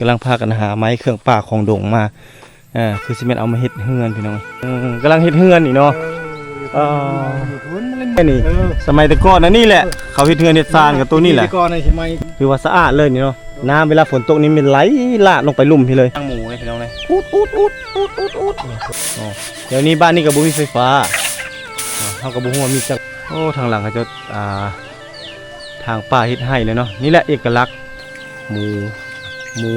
ກຳລັງພາກັນຫາໄມ້ເຄື່ອງປ່າຂອງດົງມາ ເອີ ຄືຊິແມ່ນເອົາມາເຮັດເຮືອນພີ່ນ້ອງ. ເອີ ກຳລັງເຮັດເຮືອນນີ້ເນາະ. ເອີ ເອີ ນີ້ ເອີ ສະໄໝແຕ່ກ່ອນອັນນີ້ແຫຼະ ເອີ ເຂົາເຮັດເຮືອນເຮັດຊານກັບໂຕນີ້ແຫຼະ. ແຕ່ກ່ອນໃນສະໄໝ ຖືວ່າສະອາດເລີຍນີ້ເນາະ. ນ້ຳເວລາຝົນຕົກນີ້ແມ່ນໄຫຼຫຼາກລົງໄປລຸ່ມພີ້ເລີຍ. ທາງໝູເດ້ພີ່ນ້ອງເດ້ ອຸດໆໆໆໆ. ອໍ ດຽວນີ້ບ້ານນີ້ກໍບໍ່ມີໄຟຟ້າ ເຮົາກໍບໍ່ຮູ້ວ່າມີຈັກ. ໂອ້ ທາງຫຼັງເຂົາເຈົ້າ ອ່າ ທາງປ່າເຮັດໄຮ່ເລີຍເນາະ. ນີ້ແຫຼະເອກະລັກ ໝູ ໝູ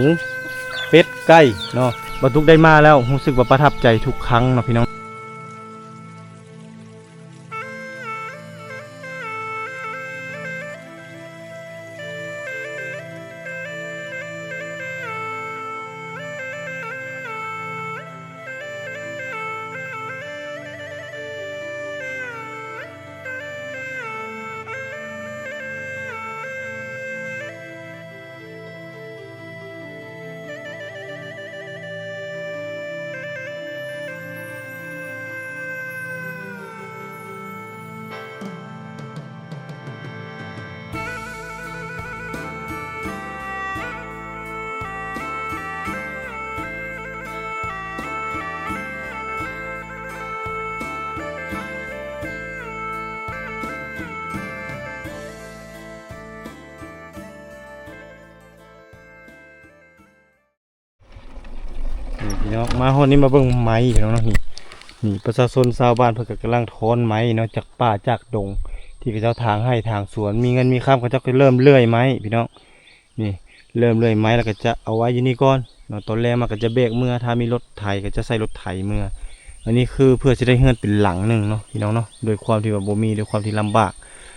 ເປັດ ໄກ່ເນາະ. ບ່າວຕຸກໄດ້ມາແລ້ວ ຮູ້ສຶກວ່າປະທັບໃຈທຸກຄັ້ງເນາະພີ່ນ້ອງ. ນີ້ພີ່ນ້ອງ ມາຮອດນີ້ມາເບິ່ງໄມ້ພີ່ນ້ອງເນາະ. ນີ້ ນີ້ປະຊາຊົນຊາວບ້ານເພິ່ນກໍກຳລັງທ້ອນໄມ້ເນາະ ຈາກປ່າຈາກດົງ ທີ່ເຂົາເຈົ້າຖາງໄຮ່ຖາງສວນ ມີເງິນມີຄຳ ເຂົາເຈົ້າກໍເລີ່ມເລື່ອຍໄມ້ພີ່ນ້ອງ. ນີ້ ເລີ່ມເລື່ອຍໄມ້ແລ້ວກໍຈະເອົາໄວ້ຢູ່ນີ້ກ່ອນເນາະ. ຕອນແລງມາກໍຈະແບກເມືອ ຖ້າມີລົດໄຖກໍຈະໃຊ້ລົດໄຖເມືອ. ອັນນີ້ຄືເພື່ອຊິໄດ້ເຮືອນເປັນຫຼັງໜຶ່ງເນາະພີ່ນ້ອງເນາະ. ໂດຍຄວາມທີ່ວ່າບໍ່ມີ ໂດຍຄວາມທີ່ລຳບາກ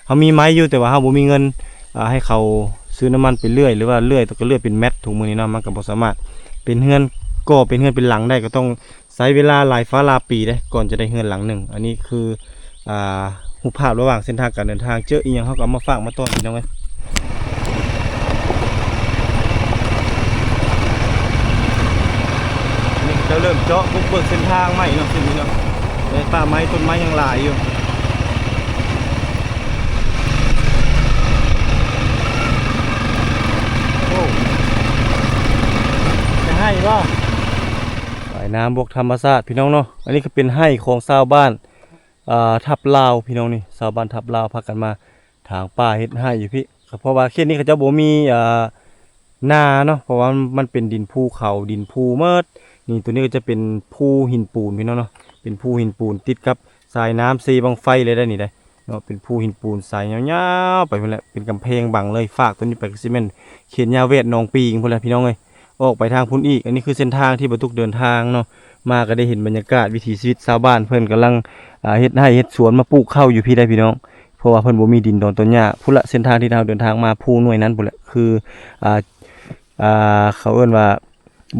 ເຮົາມີໄມ້ຢູ່ ແຕ່ວ່າເຮົາບໍ່ມີເງິນ ອ່າ ໃຫ້ເຂົາຊື້ນ້ຳມັນໄປເລື່ອຍ ຫຼືວ່າເລື່ອຍ ກໍເລື່ອຍເປັນແມັດທຸກມື້ນີ້ເນາະ. ມັນກໍບໍ່ສາມາດເປັນເຮືອນ ກໍ່ເປັນເຮືອນເປັນຫຼັງໄດ້ ກໍຕ້ອງໃຊ້ເວລາຫຼາຍຟ້າຫຼາຍປີເດ້ ກ່ອນຈະໄດ້ເຮືອນຫຼັງໜຶ່ງ. ອັນນີ້ຄື ອ່າ ຮູບພາບລະຫວ່າງເສັ້ນທາງການເດີນທາງ ເຈີອີ່ຫຍັງເຮົາກໍເອົາມາຝາກມາຕ້ອນພີ່ນ້ອງເອີຍ. ນີ້ເຂົາເລີ່ມເຈາະບຸກເບີກເສັ້ນທາງໃໝ່ເນາະ ເສັ້ນນີ້ເນາະ. ໃນປ່າໄມ້ຕົ້ນໄມ້ຍັງຫຼາຍຢູ່. ໂອ້ ຈະໃຫ້ບໍ່? ສາຍນ້ຳບວກທຳມະຊາດພີ່ນ້ອງເນາະ. ອັນນີ້ກໍເປັນໄຮ່ຂອງຊາວບ້ານ ອ່າ ທັບລາວພີ່ນ້ອງ. ນີ້ຊາວບ້ານທັບລາວພາກັນມາຖາງປ່າເຮັດໄຮ່ຢູ່ພີ້ ກໍເພາະວ່າເຂດນີ້ເຂົາເຈົ້າບໍ່ມີ ອ່າ ນາເນາະ ເພາະວ່າມັນເປັນດິນພູເຂົາ ດິນພູໝົດ. ນີ້ ໂຕນີ້ກໍຈະເປັນພູຫີນປູນພີ່ນ້ອງເນາະ ເປັນພູຫີນປູນຕິດກັບສາຍນ້ຳເຊບັ້ງໄຟເລີຍໄດ໋ນີ້ໄດ໋ເນາະ. ເປັນພູຫີນປູນສາຍຍາວໆໄປພຸ້ນແຫຼະ ເປັນກຳແພງບັງເລີຍ. ຟາກໂຕນີ້ໄປກໍຊິແມ່ນເຂດຍາແວດໜອງປີງພຸ້ນແຫຼະພີ່ນ້ອງເອີຍ ອອກໄປທາງພຸ້ນອີກ. ອັນນີ້ຄືເສັ້ນທາງທີ່ບ່າວຕຸກເດີນທາງເນາະ ມາກໍໄດ້ເຫັນບັນຍາກາດວິຖີຊີວິດຊາວບ້ານ ເພິ່ນກຳລັງ ອ່າ ເຮັດໄຮ່ເຮັດສວນມາປູກເຂົ້າຢູ່ພີ້ໄດ໋ພີ່ນ້ອງ. ເພາະວ່າເພິ່ນບໍ່ມີດິນດອນຕົ້ນຫຍ້າ. ພຸ້ນລະເສັ້ນທາງທີ່ເຮົາເດີນທາງມາ ພູໜ່ວຍນັ້ນພຸ້ນແຫຼະ ຄື ອ່າ ອ່າ ເຂົາເອີ້ນວ່າ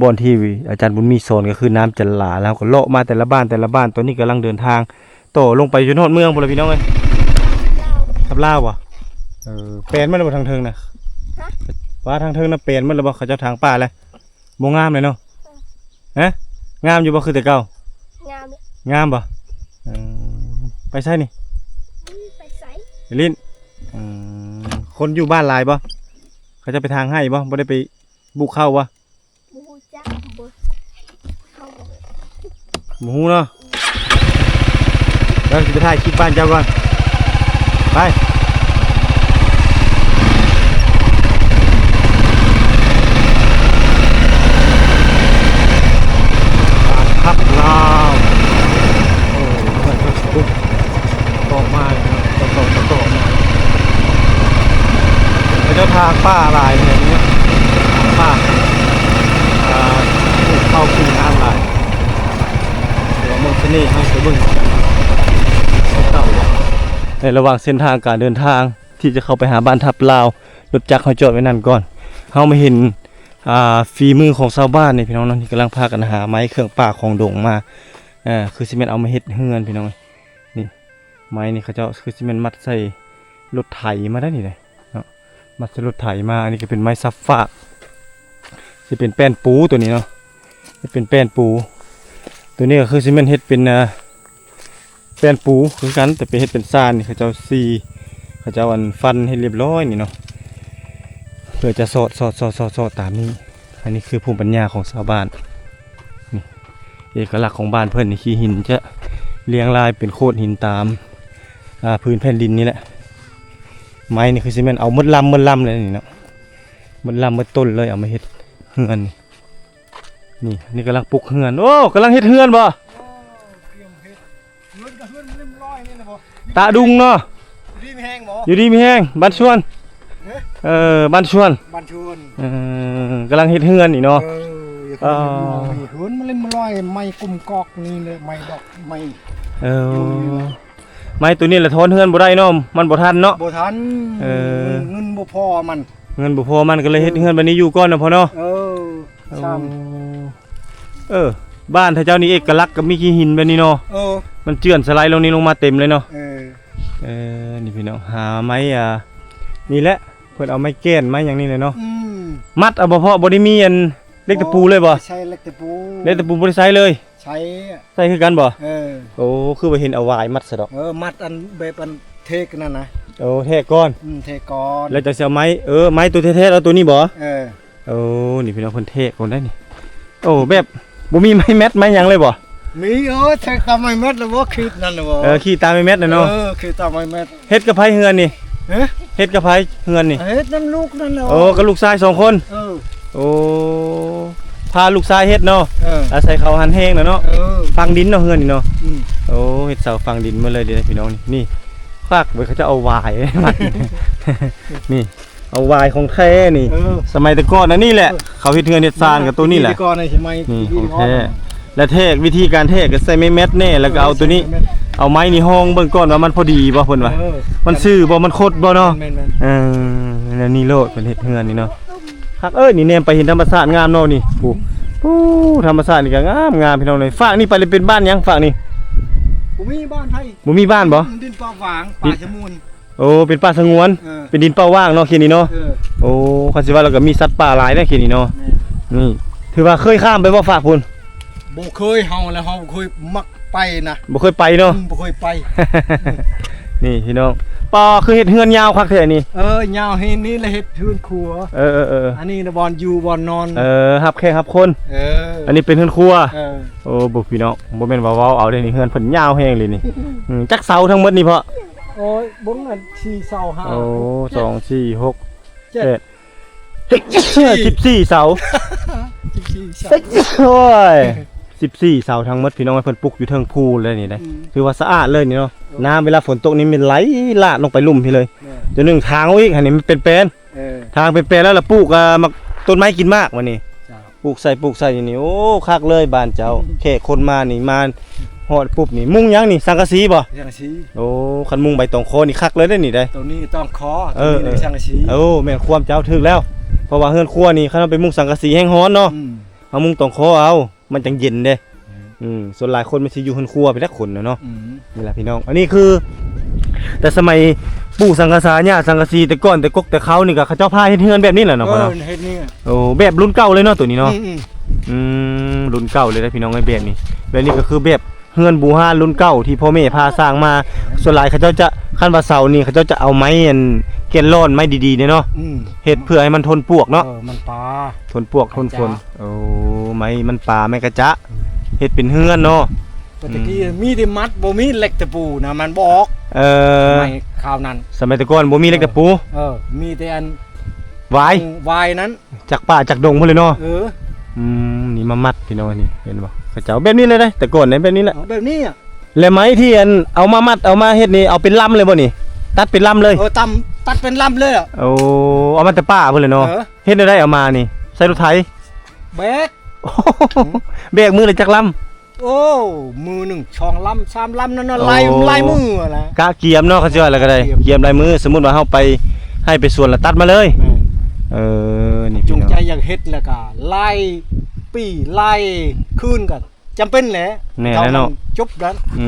ບ່ອນທີ່ອາຈານບຸນມີສອນ ກໍຄືນ້ຳຈະຫຼາ ແລ້ວເຮົາກໍເລາະມາແຕ່ລະບ້ານ ແຕ່ລະບ້ານ. ຕອນນີ້ກຳລັງເດີນທາງຕໍ່ລົງໄປຈົນຮອດເມືອງພຸ້ນລະພີ່ນ້ອງເອີຍ. ທັບລາວບໍ່? ເອີ ແປນມັນບໍ່ທາງເທິງນະ? ວ່າທາງເທິງນະແປນມັນແລ້ວບໍ່? ເຂົາເຈົ້າຖາງປ່າແລ້ວ ບໍ່ງາມເລີຍເນາະ. ຮະ ງາມຢູ່ບໍ່ ຄືແຕ່ເກົ່າ? ງາມ ງາມບໍ່? ເອີ ໄປໃສນີ້? ໄປໃສ? ໄປຫຼິ້ນ. ອືມ ຄົນຢູ່ບ້ານຫຼາຍບໍ່? ເຂົາເຈົ້າໄປທາງໄຮ່ບໍ່? ບໍ່ໄດ້ໄປບຸກເຂົ້າບໍ່? ບໍ່ຮູ້ຈັກ ບໍ່ ເຮົາບໍ່ ບໍ່ຮູ້ເນາະ. ແລ້ວຊິໄປຖ່າຍຄລິບບ້ານເຈົ້າກ່ອນ ໄປ. ບ້ານທັບລາວ ໂອ້ ເພິ່ນກໍຊິປຸກ ຕໍ່ມາເນາະ ຕໍ່ໆ ຕໍ່ໆ ມາ ເຂົາເຈົ້າຖາງປ່າຫຼາຍແທ້ນີ້ເນາະ ຖາງປ່າ ອ່າ ປູກເຂົ້າປູກນານຫຼາຍ. ແຕ່ວ່າເບິ່ງຊະເນເຮົາໄປເບິ່ງເຂົາເຈົ້າວ່າ ໃນລະຫວ່າງເສັ້ນທາງການເດີນທາງທີ່ຈະເຂົ້າໄປຫາບ້ານທັບລາວ ລົດຈັກເຮົາຈອດໄວ້ນັ້ນກ່ອນ ເຮົາມາເຫັນ ອ່າ ຝີມືຂອງຊາວບ້ານນີ້ພີ່ນ້ອງເນາະ ທີ່ກຳລັງພາກັນຫາໄມ້ເຄື່ອງປ່າຂອງດົງມາ ອ່າ ຄືຊິແມ່ນເອົາມາເຮັດເຮືອນພີ່ນ້ອງ. ນີ້ ໄມ້ນີ້ເຂົາເຈົ້າຄືຊິແມ່ນມັດໃສ່ລົດໄຖມາໄດ໋ນີ້ເດ້ເນາະ ມັດໃສ່ລົດໄຖມາ. ອັນນີ້ກໍເປັນໄມ້ຊັບຟາກ ຊິເປັນແປ້ນປູໂຕນີ້ເນາະ ເຮັດເປັນແປ້ນປູ. ໂຕນີ້ກໍຄືຊິແມ່ນເຮັດເປັນ ອ່າ ແປ້ນປູຄືກັນ ແຕ່ໄປເຮັດເປັນຊານນີ້ ເຂົາເຈົ້າສີ ເຂົາເຈົ້າອັນຟັນໃຫ້ລຽບຮ້ອຍນີ້ເນາະ ເພື່ອຈະສອດ ສອດ ສອດ ສອດ ສອດຕາມນີ້. ອັນນີ້ຄືພູມປັນຍາຂອງຊາວບ້ານ. ນີ້ ເອກະລັກຂອງບ້ານເພິ່ນນີ້ ຂີ້ຫີນຈະລຽງລາຍເປັນໂຂດຫີນຕາມ ອ່າ ພື້ນແຜ່ນດິນນີ້ແຫຼະ. ໄມ້ນີ້ຄືຊິແມ່ນເອົາໝົດລຳ ໝົດລຳເລີຍນີ້ເນາະ ໝົດລຳໝົດຕົ້ນເລີຍ ເອົາມາເຮັດເຮືອນນີ້. ນີ້ ນີ້ກຳລັງປຸກເຮືອນ. ໂອ້ ກຳລັງເຮັດເຮືອນບໍ່? ຕາດຸງເນາະ ຢູ່ດີມີແຮງບໍ່? ຢູ່ດີມີແຮງ ບ້ານຊວນ ເອີ ບ້ານຊວນ ບ້ານຊວນ ເອີ ກຳລັງເຮັດເຮືອນນີ້ເນາະ. ເອີ ເຮືອນມັນເລີຍມາລອຍ ໄມ້ກຸ້ມກອກນີ້ແຫຼະ ໄມ້ດອກໄມ້ ເອີ ໄມ້ໂຕນີ້ລະຖອນເຮືອນບໍ່ໄດ້ເນາະ ມັນບໍ່ທັນເນາະ ບໍ່ທັນ ເອີ ເງິນບໍ່ພໍມັນ ເງິນບໍ່ພໍມັນ ກໍເລີຍເຮັດເຮືອນແບບນີ້ຢູ່ກ່ອນເນາະພໍ່ເນາະ. ເອີ ເອີ ບ້ານທ່ານເຈົ້ານີ້ເອກະລັກກໍມີຂີ້ຫີນແບບນີ້ເນາະ. ເອີ ມັນເຈື່ອນສະໄລລົງນີ້ລົງມາເຕັມເລີຍເນາະ. ເອີ ເອີ ນີ້ພີ່ນ້ອງ ຫາໄມ້ ອ່າ ນີ້ແຫຼະ ເພິ່ນເອົາໄມ້ແກ່ນໄມ້ຫຍັງນີ້ແຫຼະເນາະ ອືມ ມັດເອົາບໍ່ເພາະ ບໍ່ໄດ້ມີອັນເຫຼັກຕະປູເລີຍບໍ່? ໃຊ້ເຫຼັກຕະປູ ເຫຼັກຕະປູບໍ່ໄດ້ໃຊ້ເລີຍ. ໃຊ້ ໃຊ້ຄືກັນບໍ່? ເອີ ໂອ້ ຄືວ່າເຫັນເອົາຫວາຍມັດຊະດອກ. ເອີ ມັດອັນແບບອັນເທກນັ້ນນະ. ໂອ້ ເທກກ່ອນ ອືມ ເທກກ່ອນ ແລ້ວຈັ່ງຊິເອົາໄມ້ ເອີ ໄມ້ໂຕແທ້ໆ ເອົາໂຕນີ້ບໍ່? ເອີ ໂອ້ ນີ້ພີ່ນ້ອງ ເພິ່ນເທກກ່ອນໄດ໋ນີ້. ໂອ້ ແບບບໍ່ມີໄມ້ແມັດໄມ້ຫຍັງເລີຍບໍ່? ມີ ເອີ ເທກຕາມໄມ້ແມັດແລ້ວບໍ່? ຂີດນັ້ນນະບໍ່? ເອີ ຂີດຕາມໄມ້ແມັດນະເນາະ. ເອີ ຂີດຕາມໄມ້ແມັດ. ເຮັດກັບໃຜເຮືອນນີ້? ຮະ? ເຮັດກັບໃຜເຮືອນນີ້? ເຮັດນຳລູກນັ້ນແຫຼະ. ໂອ້ ກັບລູກຊາຍສອງຄົນ. ເອີ ໂອ້ ພາລູກຊາຍເຮັດເນາະ. ເອີ ອາໄສເຂົາຫັນແຮງນະເນາະ. ເອີ ຝັງດິນເນາະເຮືອນນີ້ເນາະ. ອືມ ໂອ້ ເຮັດເສົາຝັງດິນໝົດເລີຍເດ້ພີ່ນ້ອງນີ້. ນີ້ ຄັກເວີຍ ເຂົາເຈົ້າເອົາຫວາຍມາ ນີ້ ເອົາຫວາຍຂອງແທ້ນີ້. ເອີ ສະໄໝແຕ່ກ່ອນອັນນີ້ແຫຼະ ເອີ ເຂົາເຮັດເຮືອນເຮັດຊານກັບໂຕນີ້ແຫຼະ. ແຕ່ກ່ອນນີ້ຂອງແທ້ ແລະ ແທກ ວິທີການແທກກໍໃສ່ໄມ້ແມັດແນ່ ແລ້ວກໍເອົາໂຕນີ້ ເອີ ໃສ່ໄມ້ແມັດ ເອົາໄມ້ນີ້ຮອງເບິ່ງກ່ອນວ່າມັນພໍດີບໍ່ ເພິ່ນວ່າ ເອີ ມັນຊື່ບໍ່ ມັນຄົດບໍ່ເນາະ. ແມ່ນໆ ເອີ ແນວນີ້ໂລດ ເພິ່ນເຮັດເຮືອນນີ້ເນາະ. ຄັກເອີຍ ນີ້ແນມໄປເຫັນທຳມະຊາດງາມເນາະນີ້. ໂອ້ ທຳມະຊາດນີ້ກໍງາມໆ ພີ່ນ້ອງເອີຍ. ຟາກນີ້ໄປເລີຍເປັນບ້ານຫຍັງ ຟາກນີ້? ບໍ່ມີບ້ານໃຜ ບໍ່ມີບ້ານບໍ່? ດິນປ່າຫວາງ ປ່າສະຫງວນ. ໂອ້ ເປັນປ່າສະຫງວນ ເອີ ເປັນດິນປ່າຫວ່າງເນາະ ເຂດນີ້ເນາະ. ເອີ ໂອ້ ຄັນຊິວ່າແລ້ວກໍມີສັດປ່າຫຼາຍເນາະ ເຂດນີ້ເນາະ. ແມ່ນ ນີ້ ຖືວ່າເຄີຍຂ້າມໄປບໍ່ ຟາກພຸ້ນ? ບໍ່ເຄີຍ ເຮົາແລ້ວເຮົາບໍ່ເຄີຍມັກໄປນະ. ບໍ່ເຄີຍໄປເນາະ. ອືມ ບໍ່ເຄີຍໄປ. ນີ້ພີ່ນ້ອງ ປ້າ ຄືເຮັດເຮືອນຍາວຄັກແທ້ນີ້. ເອີ ຍາວເຮັດນີ້ລະເຮັດເຮືອນຄົວ. ເອີໆໆ ອັນນີ້ນະບ່ອນຢູ່ບ່ອນນອນ. ເອີ ຮັບແຂກຮັບຄົນ. ເອີ ອັນນີ້ເປັນເຮືອນຄົວ. ເອີ ໂອ້ ບໍ່ ພີ່ນ້ອງ ບໍ່ແມ່ນວ່າເວົ້າເອົາເດ້ນີ້ ເຮືອນເພິ່ນຍາວແຮງເລີຍນີ້. ອືມ ຈັກເສົາທັງໝົດນີ້ພໍ່? ໂອ້ຍ ເບິ່ງອັນສີ່ເສົາ ຫ້າ ໂອ້ ຫົກ ເຈັດ ສອງ ສີ່ ຫົກ ເຈັດ ແປດ ສິບສີ່ເສົາ ສິບສີ່ເສົາ. ໂອ້ຍ ສິບສີ່ເສົາທັງໝົດ ພີ່ນ້ອງ ເພິ່ນປຸກຢູ່ເທິງພູເລີຍນີ້ໄດ໋. ອືມ ຖືວ່າສະອາດເລີຍນີ້ເນາະ. ເອີ ນ້ຳເວລາຝົນຕົກນີ້ມັນໄຫຼຫຼາກລົງໄປລຸ່ມພີ້ເລີຍ. ແມ່ນ ຈະໜຶ່ງທາງເອົາອີກ ຫັ້ນນີ້ມັນເປັນແປນ ເອີ ທາງເປັນແປນແລ້ວລະປູກ ອ່າ ໝາກຕົ້ນໄມ້ກິນໝາກບາດນີ້. ເຈົ້າ ປູກໃສ່ ປູກໃສ່ນີ້. ໂອ້ ຄັກເລີຍບ້ານເຈົ້າ. ແຂກຄົນມານີ້ ມາຮອດປຸບນີ້ ມຸງຫຍັງນີ້? ສັງກະສີບໍ່? ສັງກະສີ. ໂອ້ ຄັນມຸງໃບຕອງຄໍນີ້ຄັກເລີຍເດ້ນີ້ໄດ໋. ໂຕນີ້ຕອງຄໍ ເອີ ໂຕນີ້ສັງກະສີ. ໂອ້ ແມ່ນຄວາມເຈົ້າ ຖືກແລ້ວ. ເພາະວ່າເຮືອນຄົວນີ້ ຄັນເຮົາໄປມຸງສັງກະສີແຮງຮ້ອນເນາະ. ອືມ ເຮົາມຸງຕອງຄໍເອົາ ມັນຈັ່ງເຢັນເດ້. ອືມ ອືມ ສ່ວນຫຼາຍຄົນມັນຊິຢູ່ເຮືອນຄົວເປັນແຫຼະຄົນນະເນາະ. ອືມ ນີ້ລະພີ່ນ້ອງ ອັນນີ້ຄື ແຕ່ສະໄໝປູ່ສັງກະສາ ຍ່າສັງກະສີ ແຕ່ກ່ອນແຕ່ກົກແຕ່ເຄົ້ານີ້ ກໍເຂົາເຈົ້າພາເຮັດເຮືອນແບບນີ້ແຫຼະເນາະ. ເອີ ເນາະ ເຮັດນີ້. ໂອ້ ແບບລຸ້ນເກົ່າເລີຍເນາະ ໂຕນີ້ເນາະ. ອືມໆ ອືມ ລຸ້ນເກົ່າເລີຍນະພີ່ນ້ອງເອີຍ ແບບນີ້. ແບບນີ້ກໍຄືແບບເຮືອນບູຮານລຸ້ນເກົ່າທີ່ພໍ່ແມ່ພາສ້າງມາ. ສ່ວນຫຼາຍເຂົາເຈົ້າຈະ ຄັນວ່າເສົານີ້ ເຂົາເຈົ້າຈະເອົາໄມ້ອັນແກ່ນລ້ອນ ໄມ້ດີໆເດ້ເນາະ. ອືມ ເຮັດເພື່ອໃຫ້ມັນທົນປວກເນາະ. ເອີ ມັນປາ ທົນປວກ ກະຈະ ທົນຝົນ. ໂອ້ ໄມ້ມັນປາ ໄມ້ກະຈະ ອືມ ເຮັດເປັນເຮືອນເນາະ. ແຕ່ຕະກີ້ ອືມ ມີແຕ່ມັດ ບໍ່ມີເຫຼັກຕະປູນະ ມັນບໍ່ອອກ. ເອີ ສະໄໝຄາວນັ້ນ ສະໄໝແຕ່ກ່ອນບໍ່ມີເຫຼັກຕະປູ. ເອີ ເອີ ມີແຕ່ອັນຫວາຍ ຫວາຍນັ້ນ ຈາກປ່າຈາກດົງພຸ້ນເລີຍເນາະ. ເອີ ອືມ ນີ້ມາມັດພີ່ນ້ອງ ນີ້ເຫັນບໍ່ ເຂົາເຈົ້າແບບນີ້ເລີຍເດ້ ແຕ່ກ່ອນເດ້ແບບນີ້ແຫຼະ. ເອົາແບບນີ້ອະ ແລ້ວໄມ້ທີ່ອັນເອົາມາມັດ ເອົາມາເຮັດນີ້ ເອົາເປັນລຳເລີຍບໍ່ນີ້? ຕັດເປັນລຳເລີຍ. ເອີ ຕັດ ຕັດເປັນລຳເລີຍອະ. ໂອ້ ເອົາມາແຕ່ປ່າພຸ້ນເລີຍເນາະ. ເອີ ເຮັດແນວໃດເອົາມານີ້? ໃສ່ລົດໄຖ? ແບກ ແບກມື້ລະຈັກລຳ? ໂອ້ ມື້ໜຶ່ງສອງລຳສາມລຳນັ້ນນະ. ໂອ້ ຫຼາຍ ຫຼາຍມື້ຫັ້ນລະ ກະກຽມເນາະ ເຂົາຊິວ່າແລ້ວກໍໄດ້ ກຽມ ກຽມຫຼາຍມື້. ສົມມຸດວ່າເຮົາໄປໃຫ້ໄປສວນລະຕັດມາເລີຍ. ແມ່ນ ເອີ ນີ້ ຈົງໃຈຢາກເຮັດແລ້ວກະຫຼາຍປີຫຼາຍຄືນກໍ ຈຳເປັນແຫຼະ. ແມ່ນແລ້ວເນາະ ຈົບແລ້ວ. ອື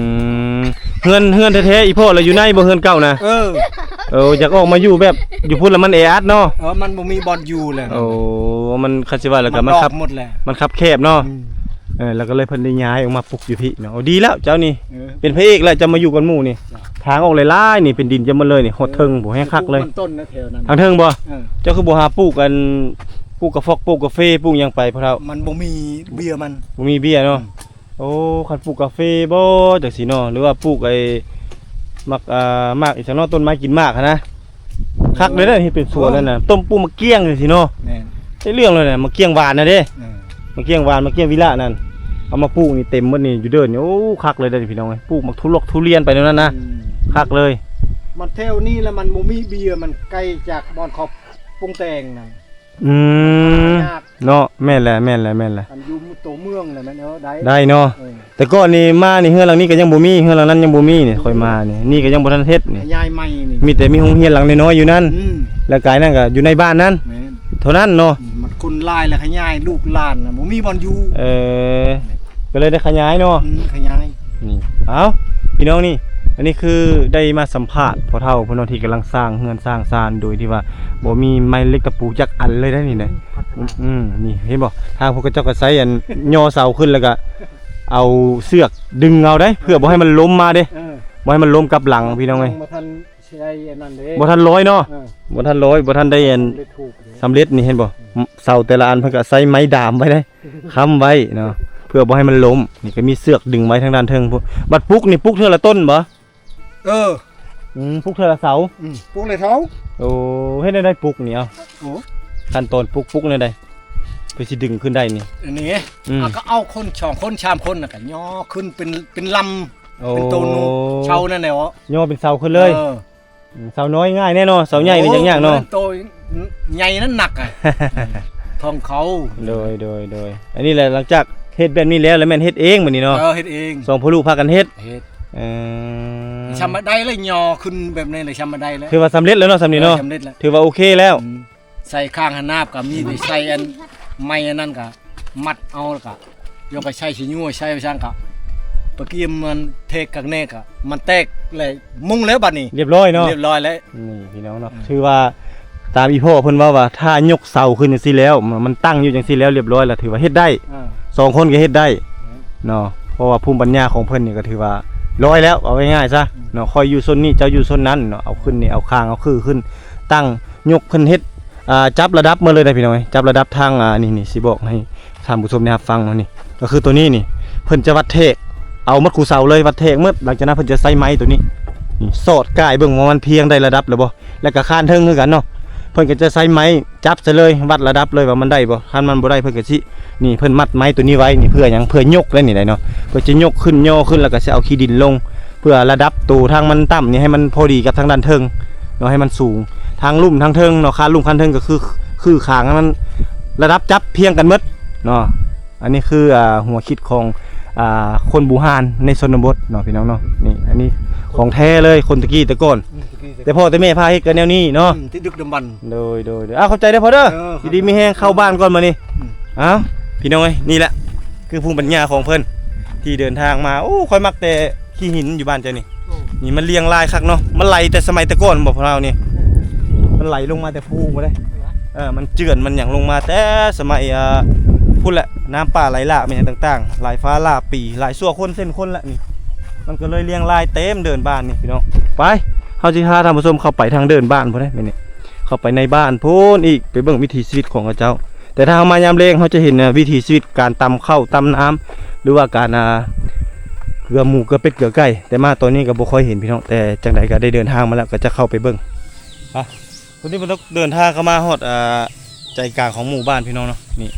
ມ ເຮືອນ ເຮືອນແທ້ໆ ອີ່ພໍ່ລະຢູ່ໃນບໍ່ ເຮືອນເກົ່ານະ? ເອີ ເອີ ຢາກອອກມາຢູ່ແບບຢູ່ພຸ້ນລະມັນແອອັດເນາະ. ເອີ ມັນບໍ່ມີບ່ອນຢູ່ແລ້ວ. ໂອ້ ມັນ ຄັນຊິວ່າແລ້ວກໍມັນຄັບ ມັນຄັບແຄບເນາະ. ອືມ ເອີ ແລ້ວກໍເລີຍເພິ່ນໄດ້ຍ້າຍອອກມາປຸກຢູ່ພີ້ເນາະ. ໂອ້ ດີແລ້ວເຈົ້ານີ້ ເອີ ເປັນພະເອກແລ້ວ ເຈົ້າມາຢູ່ກັບໝູ່ນີ້. ທາງອອກຫຼາຍໆ ນີ້ເປັນດິນເຕັມໝົດເລີຍນີ້ ຮອດເທິງພຸ້ນ ແຮງຄັກເລີຍ. ທາງເທິງບໍ່? ເຈົ້າຄືບໍ່ຫາປູກອັນ ປູກກາຟອກ ປູກກາເຟ ປູກຫຍັງໄປພໍ່ເຖົ້າ? ມັນບໍ່ມີເບ້ຍມັນ ບໍ່ມີເບ້ຍເນາະ. ອືມ ໂອ້ ຄັນປູກກາເຟບໍ່ ຈັ່ງຊີ້ເນາະ ຫຼືວ່າປູກໄອ້ໝາກ ອ່າ ໝາກອີ່ຫຍັງເນາະ ຕົ້ນໄມ້ກິນໝາກຫັ້ນນະ ຄັກເລີຍເດ້ ເຮັດເປັນສວນນັ້ນນະ ຕົ້ນປູກໝາກກ້ຽງຈັ່ງຊີ້ເນາະ. ແມ່ນ ໄດ້ເລື່ອງເລີຍນະ ໝາກກ້ຽງຫວານນະເດ້. ເອີ ໝາກກ້ຽງຫວານ ໝາກກ້ຽງວິລະນັ້ນ ເອົາມາປູກນີ້ເຕັມໝົດນີ້ ຢູ່ເດີ່ນນີ້. ໂອ້ ຄັກເລີຍເດ້ພີ່ນ້ອງເອີຍ ປູກໝາກທຸລອກທຸລຽນໄປແນວນັ້ນນະ ອືມ ຄັກເລີຍ. ມັນແຖວນີ້ລະ ມັນບໍ່ມີເບ້ຍ ມັນໄກຈາກບ່ອນເຂົາປຸງແຕ່ງນັ້ນ. ອືມ ຍາກ ເນາະ ແມ່ນແຫຼະ ແມ່ນແຫຼະ ແມ່ນແຫຼະ. ຄັນຢູ່ໂຕເມືອງແຫຼະແມ່ນ ເອີ ໄດ້ ໄດ້ເນາະ. ເອີ ແຕ່ກ່ອນນີ້ມານີ້ ເຮືອນຫຼັງນີ້ກໍຍັງບໍ່ມີ ເຮືອນຫຼັງນັ້ນຍັງບໍ່ມີນີ້ ຂ້ອຍມານີ້ ນີ້ກໍຍັງບໍ່ທັນເຮັດນີ້ ຂະຫຍາຍໃໝ່ນີ້ ມີແຕ່ມີໂຮງຮຽນຫຼັງນ້ອຍໆຢູ່ນັ້ນ. ອືມ ແລ້ວກາຍນັ້ນກໍຢູ່ໃນບ້ານນັ້ນ ແມ່ນ ເທົ່ານັ້ນເນາະ. ອືມ ມັນຄົນຫຼາຍແລ້ວຂະຫຍາຍ ລູກຫຼານນະ ບໍ່ມີບ່ອນຢູ່. ເອີ ກໍເລີຍໄດ້ຂະຫຍາຍເນາະ. ອືມ ຂະຫຍາຍ ນີ້ ເອົ້າ ພີ່ນ້ອງນີ້ ອັນນີ້ຄືໄດ້ມາສຳພາດພໍ່ເຖົ້າເພິ່ນເນາະ ທີ່ກຳລັງສ້າງເຮືອນສ້າງຊານ ໂດຍທີ່ວ່າບໍ່ມີໄມ້ເຫຼັກຕະປູຈັກອັນເລີຍໄດ໋ນີ້ນະ. ອືມ ນີ້ເຫັນບໍ່ ທາງພວກເຂົາເຈົ້າກໍໃຊ້ອັນຍໍເສົາຂຶ້ນ ແລ້ວກໍເອົາເຊືອກດຶງເອົາໄດ໋ ເພື່ອບໍ່ໃຫ້ມັນລົ້ມມາເດ້. ເອີ ບໍ່ໃຫ້ມັນລົ້ມກັບຫຼັງ ພີ່ນ້ອງເອີຍ. ຍັງບໍ່ທັນໄດ້ອັນນັ້ນເດ້ ບໍ່ທັນລອຍເນາະ. ເອີ ບໍ່ທັນລອຍ ບໍ່ທັນໄດ້ອັນ ສຳເລັດ ສຳເລັດນີ້ ເຫັນບໍ່ ເສົາແຕ່ລະອັນເພິ່ນກໍໃຊ້ໄມ້ດາມໄວ້ໄດ໋ ຄ້ຳໄວ້ເນາະ ເພື່ອບໍ່ໃຫ້ມັນລົ້ມ. ນີ້ກໍມີເຊືອກດຶງໄວ້ທາງດ້ານເທິງພຸ້ນ. ບັດປຸກນີ້ ປຸກເທື່ອລະຕົ້ນບໍ່? ເອີ ອືມ ປຸກເທື່ອລະເສົາ. ອືມ ປຸກລະເສົາ. ໂອ້ ເຮັດແນວໃດປຸກນີ້ ເອົາ ໂອ້ ຂັ້ນຕອນປຸກ ປຸກແນວໃດ ເພື່ອຊິດຶງຂຶ້ນໄດ້ນີ້? ອັນນີ້ ອືມ ເຮົາກໍເອົາຄົນສອງຄົນສາມຄົນນະ ກໍຍໍຂຶ້ນເປັນ ເປັນລຳ. ໂອ້ ເປັນໂຕໜູເສົານັ້ນແຫຼະ ຍໍເປັນເສົາຂຶ້ນເລີຍ. ເອີ ອືມ ເສົານ້ອຍງ່າຍແດ່ເນາະ ເສົາໃຫຍ່ນີ້ ໂອ້ ຍັງຍາກເນາະ. ໂຕໃຫຍ່ນັ້ນໜັກອະ ຂອງເຂົາ. ໂດຍ ໂດຍ ໂດຍ ອັນນີ້ແຫຼະ ຫຼັງຈາກເຮັດແບບນີ້ແລ້ວ ແລ້ວແມ່ນເຮັດເອງບັດນີ້ເນາະ. ເອີ ເຮັດເອງ ສອງພໍ່ລູກພາກັນເຮັດ ເຮັດ. ເອີ ຊຳມາໄດ້ແລ້ວ ຍໍຂຶ້ນແບບນີ້ແຫຼະ ຊຳມາໄດ້ແລ້ວ ຖືວ່າສຳເລັດແລ້ວເນາະ ສ່ຳນີ້ເນາະ. ເອີ ສຳເລັດແລ້ວ ຖືວ່າໂອເຄແລ້ວ. ອືມ ໃສ່ຄາງຫັ້ນນາ ກໍມີແຕ່ໃສ່ອັນໄມ້ອັນນັ້ນກໍມັດເອົາ ແລ້ວກໍ ຢອກໄປໃສ່ຊິຍົວໃສ່ໄປຊັ້ນກະ ປະກີມມັນເທກກັກແນ່ກະ ມັນແຕກແລ້ວມຸງແລ້ວບັດນີ້ ລຽບຮ້ອຍເນາະ ລຽບຮ້ອຍແລ້ວ. ນີ້ພີ່ນ້ອງເນາະ ອືມ ຖືວ່າຕາມອີ່ພໍ່ເພິ່ນເວົ້າວ່າ ຖ້າຍົກເສົາຂຶ້ນຈັ່ງຊີ້ແລ້ວ ມັນ ມັນຕັ້ງຢູ່ຈັ່ງຊີ້ແລ້ວ ລຽບຮ້ອຍແລ້ວ ຖືວ່າເຮັດໄດ້. ເອີ ສອງຄົນກໍເຮັດໄດ້ ເອີ ເນາະ ເພາະວ່າພູມປັນຍາຂອງເພິ່ນນີ້ກໍຖືວ່າຮ້ອຍແລ້ວ ເອົາງ່າຍໆຊະ ອືມ ເນາະ. ຂ້ອຍຢູ່ໂຊນນີ້ ເຈົ້າຢູ່ໂຊນນັ້ນເນາະ ເອົາຂຶ້ນນີ້ ເອົາຄາງ ເອົາຄືຂຶ້ນ ຕັ້ງ ຍົກເພິ່ນເຮັດ ອ່າ ຈັບລະດັບໝົດເລີຍເດ້ພີ່ນ້ອງເອີຍ ຈັບລະດັບທາງ ອ່າ ນີ້ ນີ້ ຊິບອກໃຫ້ທ່ານຜູ້ຊົມໄດ້ຮັບຟັງເນາະ. ນີ້ກໍຄືໂຕນີ້ນີ້ ເພິ່ນຈະວັດແທກ ເອົາໝົດຄູ່ເສົາເລີຍ ວັດແທກໝົດ. ຫຼັງຈາກນັ້ນເພິ່ນຈະໃຊ້ໄມ້ໂຕນີ້ ນີ້ ສອດກ້າຍເບິ່ງວ່າມັນພຽງໄດ້ລະດັບແລ້ວບໍ່ ແລ້ວກໍຄານເທິງຄືກັນເນາະ. ເພິ່ນກໍຈະໃຊ້ໄມ້ຈັບໃສ່ເລີຍ ວັດລະດັບເລີຍວ່າມັນໄດ້ບໍ່ ຄັນມັນບໍ່ໄດ້ເພິ່ນກໍຊິ ນີ້ ເພິ່ນມັດໄມ້ໂຕນີ້ໄວ້ນີ້ ເພື່ອຫຍັງ ເພື່ອຍົກໄດ້ນີ້ໄດ໋ເນາະ ເພື່ອຈະຍົກຂຶ້ນຍໍຂຶ້ນ ແລ້ວກໍຊິເອົາຂີ້ດິນລົງ ເພື່ອລະດັບໂຕທາງມັນຕ່ຳນີ້ໃຫ້ມັນພໍດີກັບທາງດ້ານເທິງເນາະ ໃຫ້ມັນສູງ ທາງລຸ່ມທາງເທິງເນາະ ຄານລຸ່ມຄານເທິງກໍຄື ຄືຄາງໃຫ້ມັນລະດັບຈັບພຽງກັນໝົດເນາະ. ອັນນີ້ຄື ອ່າ ຫົວຄິດຂອງ ອ່າ ຄົນບູຮານໃນຊົນນະບົດເນາະ ພີ່ນ້ອງເນາະ. ນີ້ ອັນນີ້ຂອງແທ້ເລີຍ ຄົນຕະກີ້ແຕ່ກ່ອນ ອືມ ຕະກີ້ ແຕ່ພໍ່ແຕ່ແມ່ພາເຮັດກັນແນວນີ້ເນາະ ອືມ ທີ່ດຶກດຳບັນ. ໂດຍ ໂດຍ ໂດຍ ອ້າວ ຂອບໃຈເດີພໍ່ເດີ ເອີ ຍິນດີມີແຮງ ເຂົ້າບ້ານກ່ອນບັດນີ້. ອືມ ອ້າວ ພີ່ນ້ອງເອີຍ ນີ້ແຫຼະ ຄືພູມປັນຍາຂອງເພິ່ນ ທີ່ເດີນທາງມາ. ໂອ້ ຂ້ອຍມັກແຕ່ຂີ້ຫີນຢູ່ບ້ານເຈົ້ານີ້. ໂອ້ ນີ້ມັນລຽງລາຍຄັກເນາະ ມັນໄຫຼແຕ່ສະໄໝແຕ່ກ່ອນບໍ່ພວກເຮົານີ້? ເອີ ມັນໄຫຼລົງມາແຕ່ພູພຸ້ນເດ້. ເອີ ມັນເຈື່ອນມັນຫຍັງລົງມາແຕ່ສະໄໝ ອ່າ ພຸ້ນແຫຼະ ນ້ຳປ່າໄຫຼຫຼາກ ແມ່ນຫຍັງຕ່າງໆ ຫຼາຍຟ້າຫຼາຍປີ ຫຼາຍຊົ່ວຄົນເຊັ່ນຄົນລະນີ້. ມັນກໍເລີຍລຽງລາຍເຕັມເດີ່ນບ້ານນີ້ ພີ່ນ້ອງ. ໄປ ເຮົາຊິພາທ່ານຜູ້ຊົມເຂົ້າໄປທາງເດີ່ນບ້ານພຸ້ນເດ້ ມື້ນີ້ ເຂົ້າໄປໃນບ້ານພຸ້ນອີກ ໄປເບິ່ງວິຖີຊີວິດຂອງເຂົາເຈົ້າ. ແຕ່ຖ້າເຮົາມາຍາມແລງ ເຮົາຈະເຫັນ ອ່າ ວິຖີຊີວິດການຕຳເຂົ້າຕຳນ້ຳ ຫຼືວ່າການ ອ່າ ເກືອໝູເກືອເປັດເກືອໄກ່. ແຕ່ມາຕອນນີ້ກໍບໍ່ຄ່ອຍເຫັນ ພີ່ນ້ອງ ແຕ່ຈັ່ງໃດກໍໄດ້ເດີນທາງມາແລ້ວ ກໍຈະເຂົ້າໄປເບິ່ງ. ໄປ ຕອນນີ້ເຮົາເດີນທາງເຂົ້າມາຮອດ ອ່າ ໃຈກາງຂອງໝູ່ບ້ານ ພີ່ນ້ອງເນາະ. ນີ້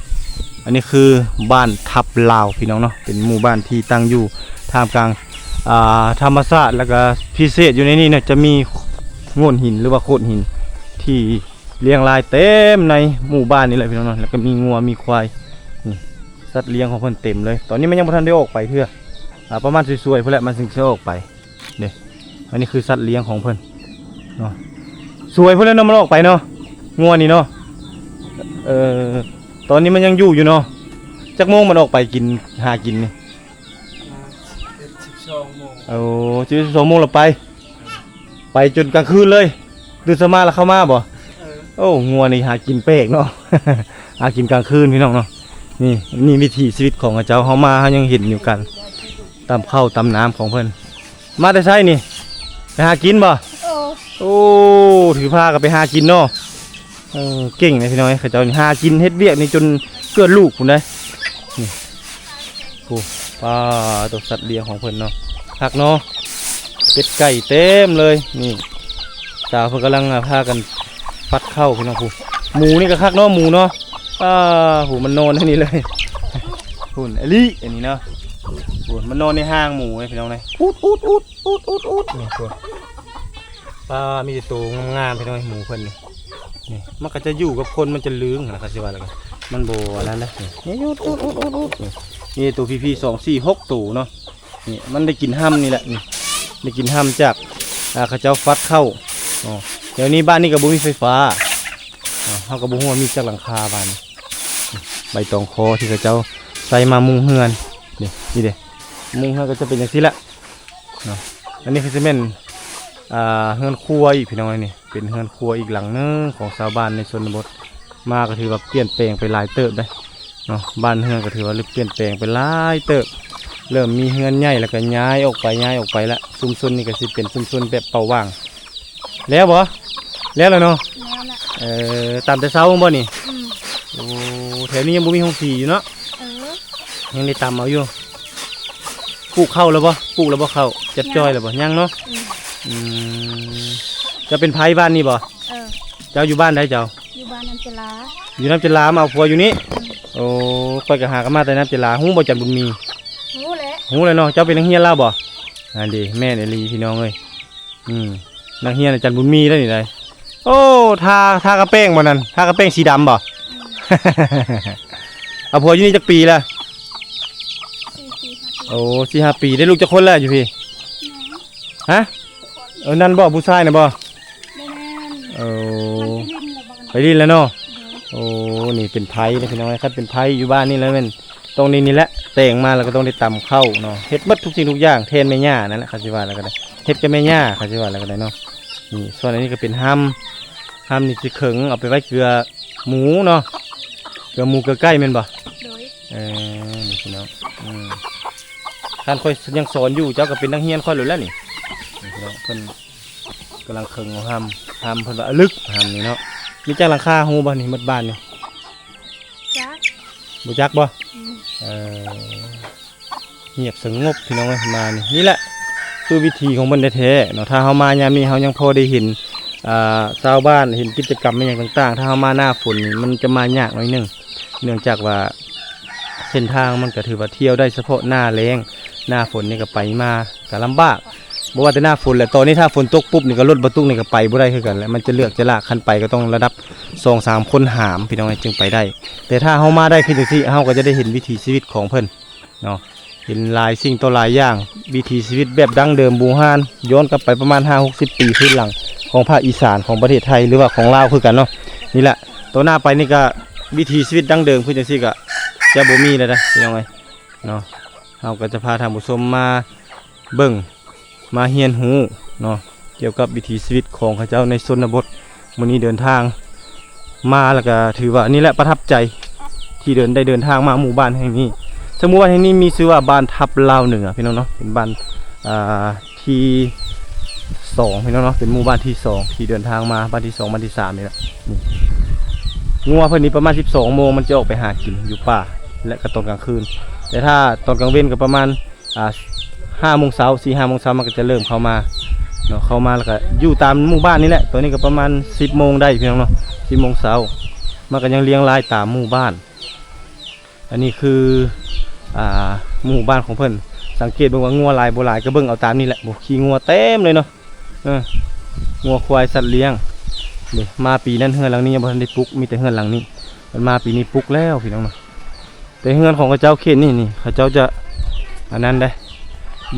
ອັນນີ້ຄືບ້ານທັບລາວ ພີ່ນ້ອງເນາະ ເປັນໝູ່ບ້ານທີ່ຕັ້ງຢູ່ທ່າມກາງ ອ່າ ທຳມະຊາດ ແລ້ວກໍພິເສດຢູ່ໃນນີ້ເນາະ ຈະມີໂງ່ນຫີນ ຫຼືວ່າໂຂດຫີນທີ່ ລຽງລາຍເຕັມໃນໝູ່ບ້ານນີ້ແຫຼະ ພີ່ນ້ອງເນາະ. ແລ້ວກໍມີງົວມີຄວາຍ ນີ້ ສັດລ້ຽງຂອງເພິ່ນເຕັມເລີຍ. ຕອນນີ້ມັນຍັງບໍ່ທັນໄດ້ອອກໄປເທື່ອ ອ່າ ປະມານສວຍໆພຸ້ນແຫຼະ ມັນຈຶ່ງຈະອອກໄປເດ້. ອັນນີ້ຄືສັດລ້ຽງຂອງເພິ່ນເນາະ ສວຍພຸ້ນແຫຼະເນາະ ມັນອອກໄປເນາະ ງົວນີ້ເນາະ. ເອີ ຕອນນີ້ມັນຍັງຢູ່ຢູ່ເນາະ. ຈັກໂມງມັນອອກໄປກິນ ຫາກິນນີ້? ສິບເອັດ ສິບສອງໂມງ. ໂອ້ ສິບເອັດ ສິບສອງໂມງແລ້ວໄປ ໄປຈົນກາງຄືນເລີຍ ຕື່ນເຊົ້າມາແລ້ວເຂົ້າມາບໍ່? ເອີ ໂອ້ ງົວນີ້ຫາກິນແປກເນາະ ຫາກິນກາງຄືນ ພີ່ນ້ອງເນາະ. ນີ້ ນີ້ວິຖີຊີວິດຂອງເຂົາເຈົ້າ ເຮົາມາເຮົາຍັງເຫັນຢູ່ການຕຳເຂົ້າຕຳນ້ຳຂອງເພິ່ນ. ມາແຕ່ໃສນີ້? ໄປຫາກິນບໍ່? ໂອ້ ໂອ້ ຖືພາກັນໄປຫາກິນເນາະ. ເອີ ເກັ່ງເດ້ພີ່ນ້ອງເອີຍ ເຂົາເຈົ້ານີ້ຫາກິນເຮັດວຽກນີ້ຈົນເກືອບລູກພຸ້ນເດ້. ນີ້ ໂອ້ ປາໂຕ ສັດລ້ຽງຂອງເພິ່ນເນາະ ຄັກເນາະ ເປັດໄກ່ເຕັມເລີຍ. ນີ້ ສາວເພິ່ນກຳລັງ ອ່າ ພາກັນຟັກເຂົ້າພີ່ນ້ອງ. ຜູ້ ໝູນີ້ກໍຄັກເນາະ ໝູເນາະ. ອາ ຜູ້ມັນນອນໃນນີ້ເລີຍ ພຸ້ນ ອາລີ ອັນນີ້ເນາະ. ພຸ້ນ ມັນນອນໃນຮ່າງໝູເດ້ພີ່ນ້ອງເດ້ ອຸດໆໆ ອຸດໆໆ ນີ້ພຸ້ນ. ປາ ມີແຕ່ໂຕງາມໆ ພີ່ນ້ອງເອີຍ ໝູເພິ່ນນີ້. ນີ້ ມັນກໍຈະຢູ່ກັບຄົນ ມັນຈະລຶ້ງຫັ້ນນະ ຄັນຊິວ່າແລ້ວກໍ ມັນບໍ່ອັນນັ້ນນະ. ນີ້ ນີ້ ອຸດໆໆໆ ນີ້ ມີແຕ່ໂຕພີໆ ສອງ ສີ່ ຫົກໂຕເນາະ. ນີ້ ມັນໄດ້ກິນຮ່ຳນີ້ແຫຼະ ນີ້ ໄດ້ກິນຮ່ຳຈາກ ອ່າ ເຂົາເຈົ້າຟັກເຂົ້າເນາະ. ດຽວນີ້ບ້ານນີ້ກໍບໍ່ມີໄຟຟ້າເນາະ ເຮົາກໍບໍ່ຮູ້ວ່າມີຈັກຫຼັງຄາບ້ານນີ້. ໃບຕອງຄໍທີ່ເຂົາເຈົ້າໃຊ້ມາມຸງເຮືອນ ນີ້ ນີ້ເດ້ ມຸງເຮືອນກໍຈະເປັນຈັ່ງຊີ້ແຫຼະເນາະ. ອັນນີ້ຄືຊິແມ່ນ ອ່າ ເຮືອນຄົວອີກ ພີ່ນ້ອງເອີຍ. ນີ້ເປັນເຮືອນຄົວອີກຫຼັງໜຶ່ງຂອງຊາວບ້ານໃນຊົນນະບົດ ມາກໍຖືວ່າປ່ຽນແປງໄປຫຼາຍເຕີບເດ້ເນາະ. ບ້ານເຮືອນກໍຖືວ່າເລີ່ມປ່ຽນແປງໄປຫຼາຍເຕີບ ເລີ່ມມີເຮືອນໃຫຍ່ ແລ້ວກໍຍ້າຍອອກໄປ ຍ້າຍອອກໄປລະ. ຊຸມຊົນນີ້ກໍຊິເປັນຊຸມຊົນແບບເປົ່າຫວ່າງ. ແລ້ວບໍ່? ແລ້ວລະເນາະ. ແລ້ວລະ. ເອີ ຕຳແຕ່ເຊົ້າພຸ້ນບໍ່ນີ້? ອືມ. ໂອ້ ແຖວນີ້ຍັງບໍ່ມີໂຮງສີຢູ່ເນາະ. ເອີ ຍັງໄດ້ຕຳເອົາຢູ່. ປູກເຂົ້າແລ້ວບໍ່? ປູກແລ້ວບໍ່ເຂົ້າ? ຈັບຈ້ອຍແລ້ວບໍ່? ຍັງເນາະ. ອືມ. ອືມ ເຈົ້າເປັນໃຜບ້ານນີ້ບໍ່? ເອີ ເຈົ້າຢູ່ບ້ານໃດເຈົ້າ? ຢູ່ບ້ານນ້ຳຈະລາ. ຢູ່ນ້ຳຈະລາ ມາເອົາຜົວຢູ່ນີ້? ອືມ. ໂອ້ ຂ້ອຍກໍຫາກັນມາແຕ່ນ້ຳຈະລາ. ຮູ້ບໍ່ຈັນບຸນມີ? ຮູ້ແຫຼະ. ຮູ້ແລ້ວເນາະ. ເຈົ້າເປັນນັກຮຽນລາວບໍ່? ອັນນີ້ແມ່ນອີ່ຫຼີພີ່ນ້ອງເອີຍ. ອືມ ນັກຮຽນອາຈານບຸນມີໄດ໋ນີ້ໄດ໋. ໂອ້ ທາ ທາກະແປ້ງບໍ່ນັ້ນ? ທາກະແປ້ງສີດຳບໍ່? ອືມ. ເອົາຜົວຢູ່ນີ້ຈັກປີລະ? ສີ່ ສີ່ ຫ້າປີ. ໂອ້ ສີ່ຫ້າປີ. ໄດ້ລູກຈັກຄົນແລ້ວຢູ່ພີ້? ຫຍັງ? ຮະ? ເອີ ນັ້ນບໍ່ ຜູ້ຊາຍນະບໍ່? ບໍ່ແມ່ນ. ໂອ້ ມັນໄປຫຼິ້ນແລ້ວບໍ່? ໄປຫຼິ້ນແລ້ວເນາະ. ໂດຍ. ໂອ້ ນີ້ເປັນໄພເດ້ພີ່ນ້ອງ. ຄັນເປັນໄພຢູ່ບ້ານນີ້ແລ້ວແມ່ນ ຕ້ອງໄດ້ນີ້ແຫຼະ ແຕ່ງມາແລ້ວກໍຕ້ອງໄດ້ຕຳເຂົ້າເນາະ ເຮັດໝົດທຸກສິ່ງທຸກຢ່າງແທນແມ່ຍ່ານັ້ນແຫຼະ ຄັນຊິວ່າແລ້ວກໍໄດ້ ເຮັດກັບແມ່ຍ່າ ຄັນຊິວ່າແລ້ວກໍໄດ້ເນາະ. ນີ້ ສ່ວນອັນນີ້ກໍເປັນຮ່ຳ ຮ່ຳນີ້ຊິເຄິ່ງເອົາໄປໄວ້ເກືອໝູເນາະ ເກືອໝູເກືອໄກ່ແມ່ນບໍ່? ໂດຍ. ເອີ ນີ້ພີ່ນ້ອງ ອືມ ຄັນຂ້ອຍຍັງສອນຢູ່ ເຈົ້າກໍເປັນນັກຮຽນຂ້ອຍໂລດແລ້ວນີ້ ນີ້ພີ່ນ້ອງ ເພິ່ນກຳລັງເຄິ່ງເອົາຮ່ຳ ຮ່ຳເພິ່ນວ່າອະລຶກ ຮ່ຳນີ້ເນາະ. ມີຈັກຫຼັງຄາ ຮູ້ບໍ່ນີ້ ໝົດບ້ານນີ້? ຈັກ. ບໍ່ຈັກບໍ່? ອືມ. ເອີ ງຽບສະຫງົບພີ່ນ້ອງເອີຍ ມານີ້ ນີ້ແຫຼະຄືວິຖີຂອງເພິ່ນແທ້ໆເນາະ. ຖ້າເຮົາມາຍາມນີ້ ເຮົາຍັງພໍໄດ້ເຫັນ ອ່າ ຊາວບ້ານ ເຫັນກິດຈະກຳອີ່ຫຍັງຕ່າງໆ. ຖ້າເຮົາມາໜ້າຝົນນີ້ ມັນຈະມາຍາກໜ້ອຍໜຶ່ງ ເນື່ອງຈາກວ່າເສັ້ນທາງມັນກໍຖືວ່າທ່ຽວໄດ້ສະເພາະໜ້າແລ້ງ ໜ້າຝົນນີ້ກໍໄປມາກໍລຳບາກ. ບໍ່ວ່າແຕ່ໜ້າຝົນແຫຼະ ຕອນນີ້ຖ້າຝົນຕົກປຸບນີ້ກໍລົດບັນທຸກນີ້ກໍໄປບໍ່ໄດ້ຄືກັນແຫຼະ ມັນຈະເລືອກຈະລາກ ຄັນໄປກໍຕ້ອງລະດັບສອງສາມຄົນຫາມພີ່ນ້ອງ ຈຶ່ງໄປໄດ້. ແຕ່ຖ້າເຮົາມາໄດ້ຄືຈັ່ງຊີ້ ເຮົາກໍຈະໄດ້ເຫັນວິຖີຊີວິດຂອງເພິ່ນເນາະ ເຫັນຫຼາຍສິ່ງຕໍ່ຫຼາຍຢ່າງ ວິຖີຊີວິດແບບດັ້ງເດີມບູຮານ ຍ້ອນກັບໄປປະມານຫ້າຫົກສິບປີພື້ນຫຼັງຂອງພາກອີສານຂອງປະເທດໄທ ຫຼືວ່າຂອງລາວຄືກັນເນາະ. ນີ້ແຫຼະ ຕໍ່ໜ້າໄປນີ້ກໍວິຖີຊີວິດດັ້ງເດີມຄືຈັ່ງຊີ້ກໍຈະບໍ່ມີແລ້ວນະພີ່ນ້ອງເອີຍເນາະ. ເຮົາກໍຈະພາທ່ານຜູ້ຊົມມາເບິ່ງ ມາຮຽນຮູ້ເນາະ ກ່ຽວກັບວິຖີຊີວິດຂອງເຂົາເຈົ້າໃນຊົນນະບົດ. ມື້ນີ້ເດີນທາງມາແລ້ວກໍຖືວ່ານີ້ແຫຼະປະທັບໃຈ ທີ່ເດີນ ໄດ້ເດີນທາງມາໝູ່ບ້ານແຫ່ງນີ້. ເຊິ່ງໝູ່ບ້ານແຫ່ງນີ້ມີຊື່ວ່າບ້ານທັບລາວເໜືອ ພີ່ນ້ອງເນາະ ເປັນບ້ານ ອ່າ ທີສອງ ພີ່ນ້ອງເນາະ ເປັນໝູ່ບ້ານທີສອງທີ່ເດີນທາງມາ ບ້ານທີສອງ ບ້ານທີສາມນີ້ແຫຼະ. ງົວເພິ່ນນີ້ປະມານສິບສອງໂມງ ມັນຈະອອກໄປຫາກິນຢູ່ປ່າ ແລະກໍຕອນກາງຄືນ. ແຕ່ຖ້າຕອນກາງເວັນກໍປະມານ ອ່າ ຫ້າໂມງເຊົ້າ ສີ່ຫ້າໂມງເຊົ້າ ມັນກໍຈະເລີ່ມເຂົ້າມາເນາະ ເຂົ້າມາແລ້ວກໍຢູ່ຕາມໝູ່ບ້ານນີ້ແຫຼະ. ຕອນນີ້ກໍປະມານສິບໂມງໄດ້ພີ່ນ້ອງເນາະ ສິບໂມງເຊົ້າ ມັນກໍຍັງລຽງລາຍຕາມໝູ່ບ້ານ. ອັນນີ້ຄື ອ່າ ໝູ່ບ້ານຂອງເພິ່ນ ສັງເກດເບິ່ງວ່າງົວຫຼາຍບໍ່ຫຼາຍ ກໍເບິ່ງເອົາຕາມນີ້ແຫຼະ. ໂອ້ ຂີ້ງົວເຕັມເລີຍເນາະ ເອີ ງົວຄວາຍສັດລ້ຽງ. ນີ້ມາປີນັ້ນເຮືອນຫຼັງນີ້ຍັງບໍ່ທັນໄດ້ປຸກ ມີແຕ່ເຮືອນຫຼັງນີ້ ມັນມາປີນີ້ປຸກແລ້ວພີ່ນ້ອງເນາະ. ແຕ່ເຮືອນຂອງເຂົາເຈົ້າເຂດນີ້ນີ້ ເຂົາເຈົ້າຈະອັນນັ້ນເດ້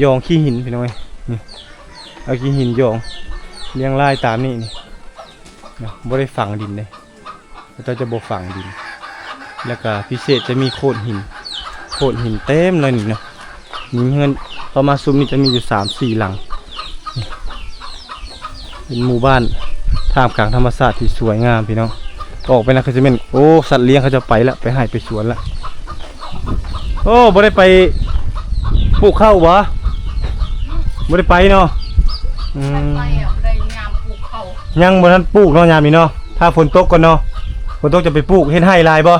ຢອງຂີ້ຫີນພີ່ນ້ອງເອີຍ. ນີ້ ເອົາຂີ້ຫີນຢອງລຽງລາຍຕາມນີ້ນີ້ ບໍ່ໄດ້ຝັງດິນເດ້ ເຂົາເຈົ້າຈະບໍ່ຝັງດິນ. ແລ້ວກະພິເສດຈະມີໂຂດຫີນ ໂຂດຫີນເຕັມເລີຍນີ້ເນາະ. ມີເຮືອນເຂົ້າມາຊຸມນີ້ຈະມີຢູ່ສາມສີ່ຫຼັງ. ເປັນໝູ່ບ້ານທ່າມກາງທຳມະຊາດທີ່ສວຍງາມພີ່ນ້ອງ. ອອກໄປນັ້ນຄືຊິແມ່ນ ໂອ້ ສັດລ້ຽງເຂົາເຈົ້າໄປລະ ໄປໄຮ່ໄປສວນລະ. ໂອ້ ບໍ່ໄດ້ໄປປູກເຂົ້າບໍ່? ບໍ່ໄດ້ໄປເນາະ. ອືມ ໄປອະ ບໍ່ໄດ້ຍາມປູກເຂົ້າ ຍັງບໍ່ທັນປູກເນາະ ຍາມນີ້ເນາະ ຖ້າຝົນຕົກກ່ອນເນາະ. ຝົນຕົກຈະໄປປູກເຮັດໄຮ່ຫຼາຍບໍ່?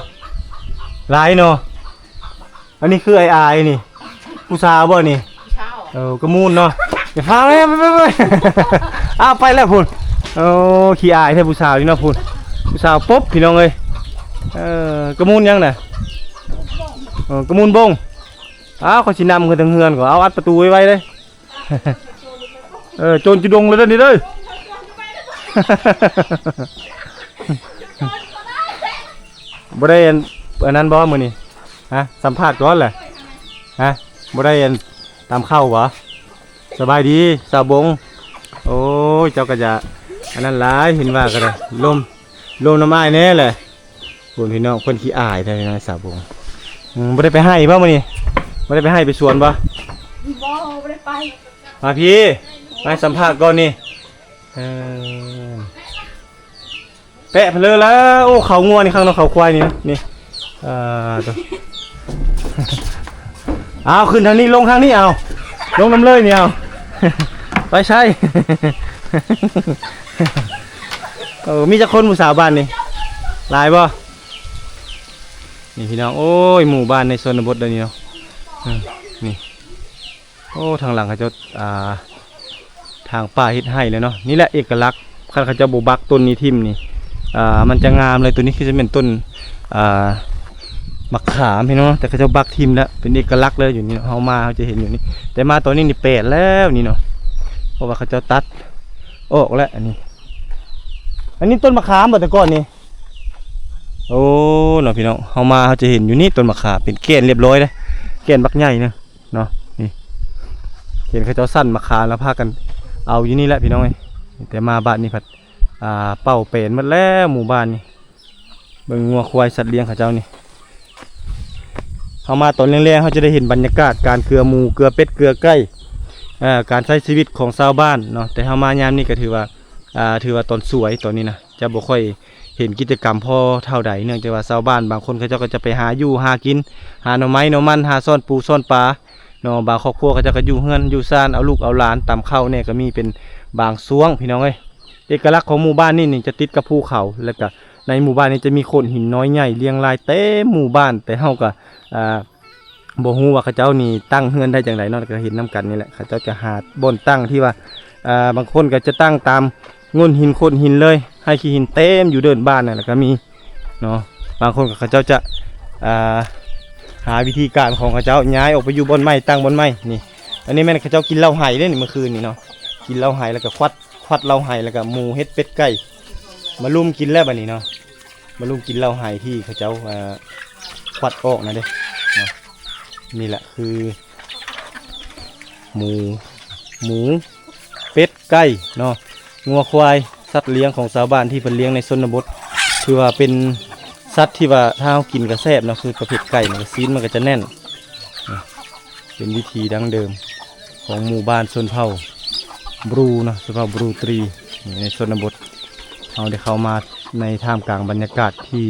ຫຼາຍເນາະ. ອັນນີ້ຄືອ້າຍໆນີ້ ຜູ້ສາວບໍ່ນີ້? ເອີ ກະມູນເນາະ. ຢ່າຟ້າວເລີຍ ໄປໆໆ ອ້າວ ໄປແລ້ວພຸ້ນ. ໂອ້ ຂີ້ອາຍແທ້ຜູ້ສາວນີ້ເນາະພຸ້ນ. ຜູ້ສາວປົບ ພີ່ນ້ອງເອີຍ. ເອີ ກະມູນຫຍັງນະ? ເອີ ກະມູນບົງ. ອ້າວ ຂ້ອຍຊິນຳຂຶ້ນທາງເຮືອນກ່ອນ. ເອົາ ອັດປະຕູໄວໆເດີ້. ເອີ ໂຈນຈຸດົງເລີຍເດີ້ນີ້ເດີ້. ບໍ່ໄດ້ອັນ ອັນນັ້ນບໍ່ມື້ນີ້? ຮະ ສຳພາດກ່ອນແຫຼະ. ຮະ ບໍ່ໄດ້ອັນຕຳເຂົ້າບໍ່? ສະບາຍດີສາວບົງ. ໂອ້ຍ ເຈົ້າກໍຢ່າອັນນັ້ນຫຼາຍ ເຫັນວ່າກໍໄດ້ ລົມ ລົມນຳອ້າຍແດ່ແຫຼະ. ພຸ້ນພີ່ນ້ອງ ເພິ່ນຂີ້ອາຍແທ້ພີ່ນ້ອງ ສາວບົງ. ອືມ ບໍ່ໄດ້ໄປໄຮ່ບໍ່ມື້ນີ້? ບໍ່ໄດ້ໄປໄຮ່ໄປສວນບໍ່? ບໍ່ ບໍ່ໄດ້ໄປ. ມາພີ້ ມາສຳພາດກ່ອນນີ້. ເອີ ແປະເພີ້ແລ້ວ. ໂອ້ ເຂົາງົວນີ້ ຂ້າງນອກເຂົາຄວາຍນີ້ນະ ນີ້. ເອີ ໂຕ ເອົາ ຂຶ້ນທາງນີ້ ລົງທາງນີ້ ເອົາ ລົງນຳເລີຍນີ້ ເອົາ ໄປໃສ? ເອີ ມີຈັກຄົນໝູ່ສາວບ້ານນີ້? ຫຼາຍບໍ່? ນີ້ພີ່ນ້ອງ ໂອ້ຍ ໝູ່ບ້ານໃນຊົນນະບົດເດີນີ້ເນາະ. ອືມ ນີ້ ໂອ້ ທາງຫຼັງເຂົາເຈົ້າ ອ່າ ຖາງປ່າເຮັດໄຮ່ແລ້ວເນາະ. ນີ້ແຫຼະເອກະລັກ ຄັນເຂົາເຈົ້າບໍ່ບັກຕົ້ນນີ້ຖິ້ມນີ້ ອ່າ ມັນຈະງາມເລີຍ. ໂຕນີ້ຄືຈະແມ່ນຕົ້ນ ອ່າ ໝາກຂາມພີ່ນ້ອງ ແຕ່ເຂົາເຈົ້າບັກຖິ້ມແລ້ວ ເປັນເອກະລັກເລີຍ. ຢູ່ນີ້ເນາະ ເຮົາມາເຮົາຈະເຫັນຢູ່ນີ້ ແຕ່ມາຕອນນີ້ນີ້ແປດແລ້ວນີ້ເນາະ ເພາະວ່າເຂົາເຈົ້າຕັດອອກແລ້ວ. ອັນນີ້ ອັນນີ້ຕົ້ນໝາກຂາມບໍ່ແຕ່ກ່ອນນີ້? ໂອ້ ເນາະພີ່ນ້ອງ ເຮົາມາເຮົາຈະເຫັນຢູ່ນີ້ ຕົ້ນໝາກຂາມເປັນແກ່ນລຽບຮ້ອຍເດ້ ແກ່ນບັກໃຫຍ່ນະ. ເນາະ ນີ້ ເຫັນເຂົາເຈົ້າສັນໝາກຂາມແລ້ວພາກັນເອົາຢູ່ນີ້ແຫຼະພີ່ນ້ອງເອີຍ. ແຕ່ມາບາດນີ້ພັດ ອ່າ ເປົ່າແປນໝົດແລ້ວໝູ່ບ້ານນີ້. ເບິ່ງງົວຄວາຍສັດລ້ຽງເຂົາເຈົ້ານີ້. ເຮົາມາຕອນແລງໆ ເຮົາຈະໄດ້ເຫັນບັນຍາກາດການເກືອໝູ ເກືອເປັດ ເກືອໄກ່ ເອີ ການໃຊ້ຊີວິດຂອງຊາວບ້ານເນາະ. ແຕ່ເຮົາມາຍາມນີ້ກໍຖືວ່າ ອ່າ ຖືວ່າຕອນສວຍຕອນນີ້ນະ ຈະບໍ່ຄ່ອຍເຫັນກິດຈະກຳພໍເທົ່າໃດ ເນື່ອງຈາກວ່າຊາວບ້ານບາງຄົນເຂົາເຈົ້າກໍຈະໄປຫາຢູ່ຫາກິນ ຫາໜໍ່ໄມ້ໜໍ່ມັນ ຫາຊ້ອນປູຊ້ອນປາເນາະ. ບາງຄອບຄົວເຂົາເຈົ້າກໍຢູ່ເຮືອນຢູ່ຊານ ເອົາລູກເອົາຫຼານຕຳເຂົ້າແດ່ກໍມີເປັນບາງຊ່ວງ ພີ່ນ້ອງເອີຍ. ເອກະລັກຂອງໝູ່ບ້ານນີ້ນີ້ຈະຕິດກັບພູເຂົາ ແລ້ວກໍໃນໝູ່ບ້ານນີ້ຈະມີໂຂດຫີນນ້ອຍໃຫຍ່ລຽງລາຍເຕັມໝູ່ບ້ານ ແຕ່ເຮົາກໍ ອ່າ ບໍ່ຮູ້ວ່າເຂົາເຈົ້ານີ້ຕັ້ງເຮືອນໄດ້ຈັ່ງໃດເນາະ. ກໍເຫັນນຳກັນນີ້ແຫຼະ ເຂົາເຈົ້າຈະຫາບ່ອນຕັ້ງທີ່ວ່າ ອ່າ ບາງຄົນກໍຈະຕັ້ງຕາມໂງ່ນຫີນໂຂດຫີນເລີຍ ໃຫ້ຂີ້ຫີນເຕັມຢູ່ເດີ່ນບ້ານນັ້ນແຫຼະກໍມີເນາະ. ບາງຄົນກໍເຂົາເຈົ້າຈະ ອ່າ ຫາວິທີການຂອງເຂົາເຈົ້າ ຍ້າຍອອກໄປຢູ່ບ່ອນໃໝ່ ຕັ້ງບ່ອນໃໝ່. ນີ້ ອັນນີ້ແມ່ນເຂົາເຈົ້າກິນເຫຼົ້າໄຮ່ເດ້ນີ້ ເມື່ອຄືນນີ້ເນາະ ກິນເຫຼົ້າໄຮ່ແລ້ວກໍຄວັດ ຄວັດເຫຼົ້າໄຮ່ ແລ້ວກໍໝູເຫັດເປັດໄກ່ມາລຸມກິນແລ້ວບາດນີ້ເນາະ. ມາລຸມກິນເຫຼົ້າໄຮ່ທີ່ເຂົາເຈົ້າ ເອີ ຄວັດອອກນະເດ້ເນາະ. ນີ້ແຫຼະຄືໝູ ໝູ ເປັດ ໄກ່ເນາະ ງົວຄວາຍ ສັດລ້ຽງຂອງຊາວບ້ານທີ່ເພິ່ນລ້ຽງໃນຊົນນະບົດ ຖືວ່າເປັນສັດທີ່ວ່າຖ້າເຮົາກິນກໍແຊບເນາະ. ຄືປະເພດໄກ່ນີ້ ຊີ້ນມັນກໍຈະແໜ້ນ ເປັນວິຖີດັ້ງເດີມຂອງໝູ່ບ້ານຊົນເຜົ່າບຣູເນາະ ຊົນເຜົ່າບຣູຕຣີ ໃນຊົນນະບົດ. ເຮົາໄດ້ເຂົ້າມາໃນທ່າມກາງບັນຍາກາດທີ່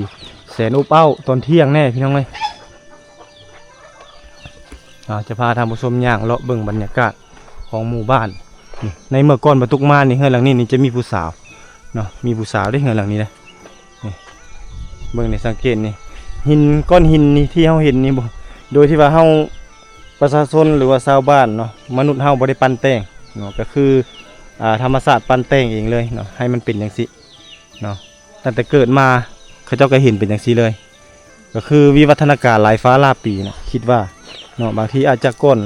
ແສນອົບເອົ້າຕອນທ່ຽງແດ່ພີ່ນ້ອງເອີຍ. ເຮົາຈະພາທ່ານຜູ້ຊົມຍ່າງເລາະເບິ່ງບັນຍາກາດຂອງໝູ່ບ້ານນີ້. ໃນເມື່ອກ່ອນບາຕຸກມານີ້ ເຮືອນຫຼັງນີ້ນີ້ຈະມີຜູ້ສາວເນາະ ມີຜູ້ສາວເດ້ເຮືອນຫຼັງນີ້ເດ້. ນີ້ ເບິ່ງນີ້ ສັງເກດນີ້ ຫີນ ກ້ອນຫີນນີ້ທີ່ເຮົາເຫັນນີ້ບໍ່ ໂດຍທີ່ວ່າເຮົາ ປະຊາຊົນ ຫຼືວ່າຊາວບ້ານເນາະ ມະນຸດເຮົາບໍ່ໄດ້ປັ້ນແຕ່ງເນາະ ກໍຄື ອ່າ ທຳມະຊາດປັ້ນແຕ່ງເອງເລີຍເນາະ ໃຫ້ມັນເປັນຈັ່ງຊີ້ເນາະ. ຕັ້ງແຕ່ເກີດມາ ເຂົາເຈົ້າກໍເຫັນເປັນຈັ່ງຊີ້ເລີຍ ກໍຄືວິວັດທະນາການຫຼາຍຟ້າຫຼາຍປີນະ ຄິດວ່າເນາະ ບາງທີອາດຈະກ່ອນ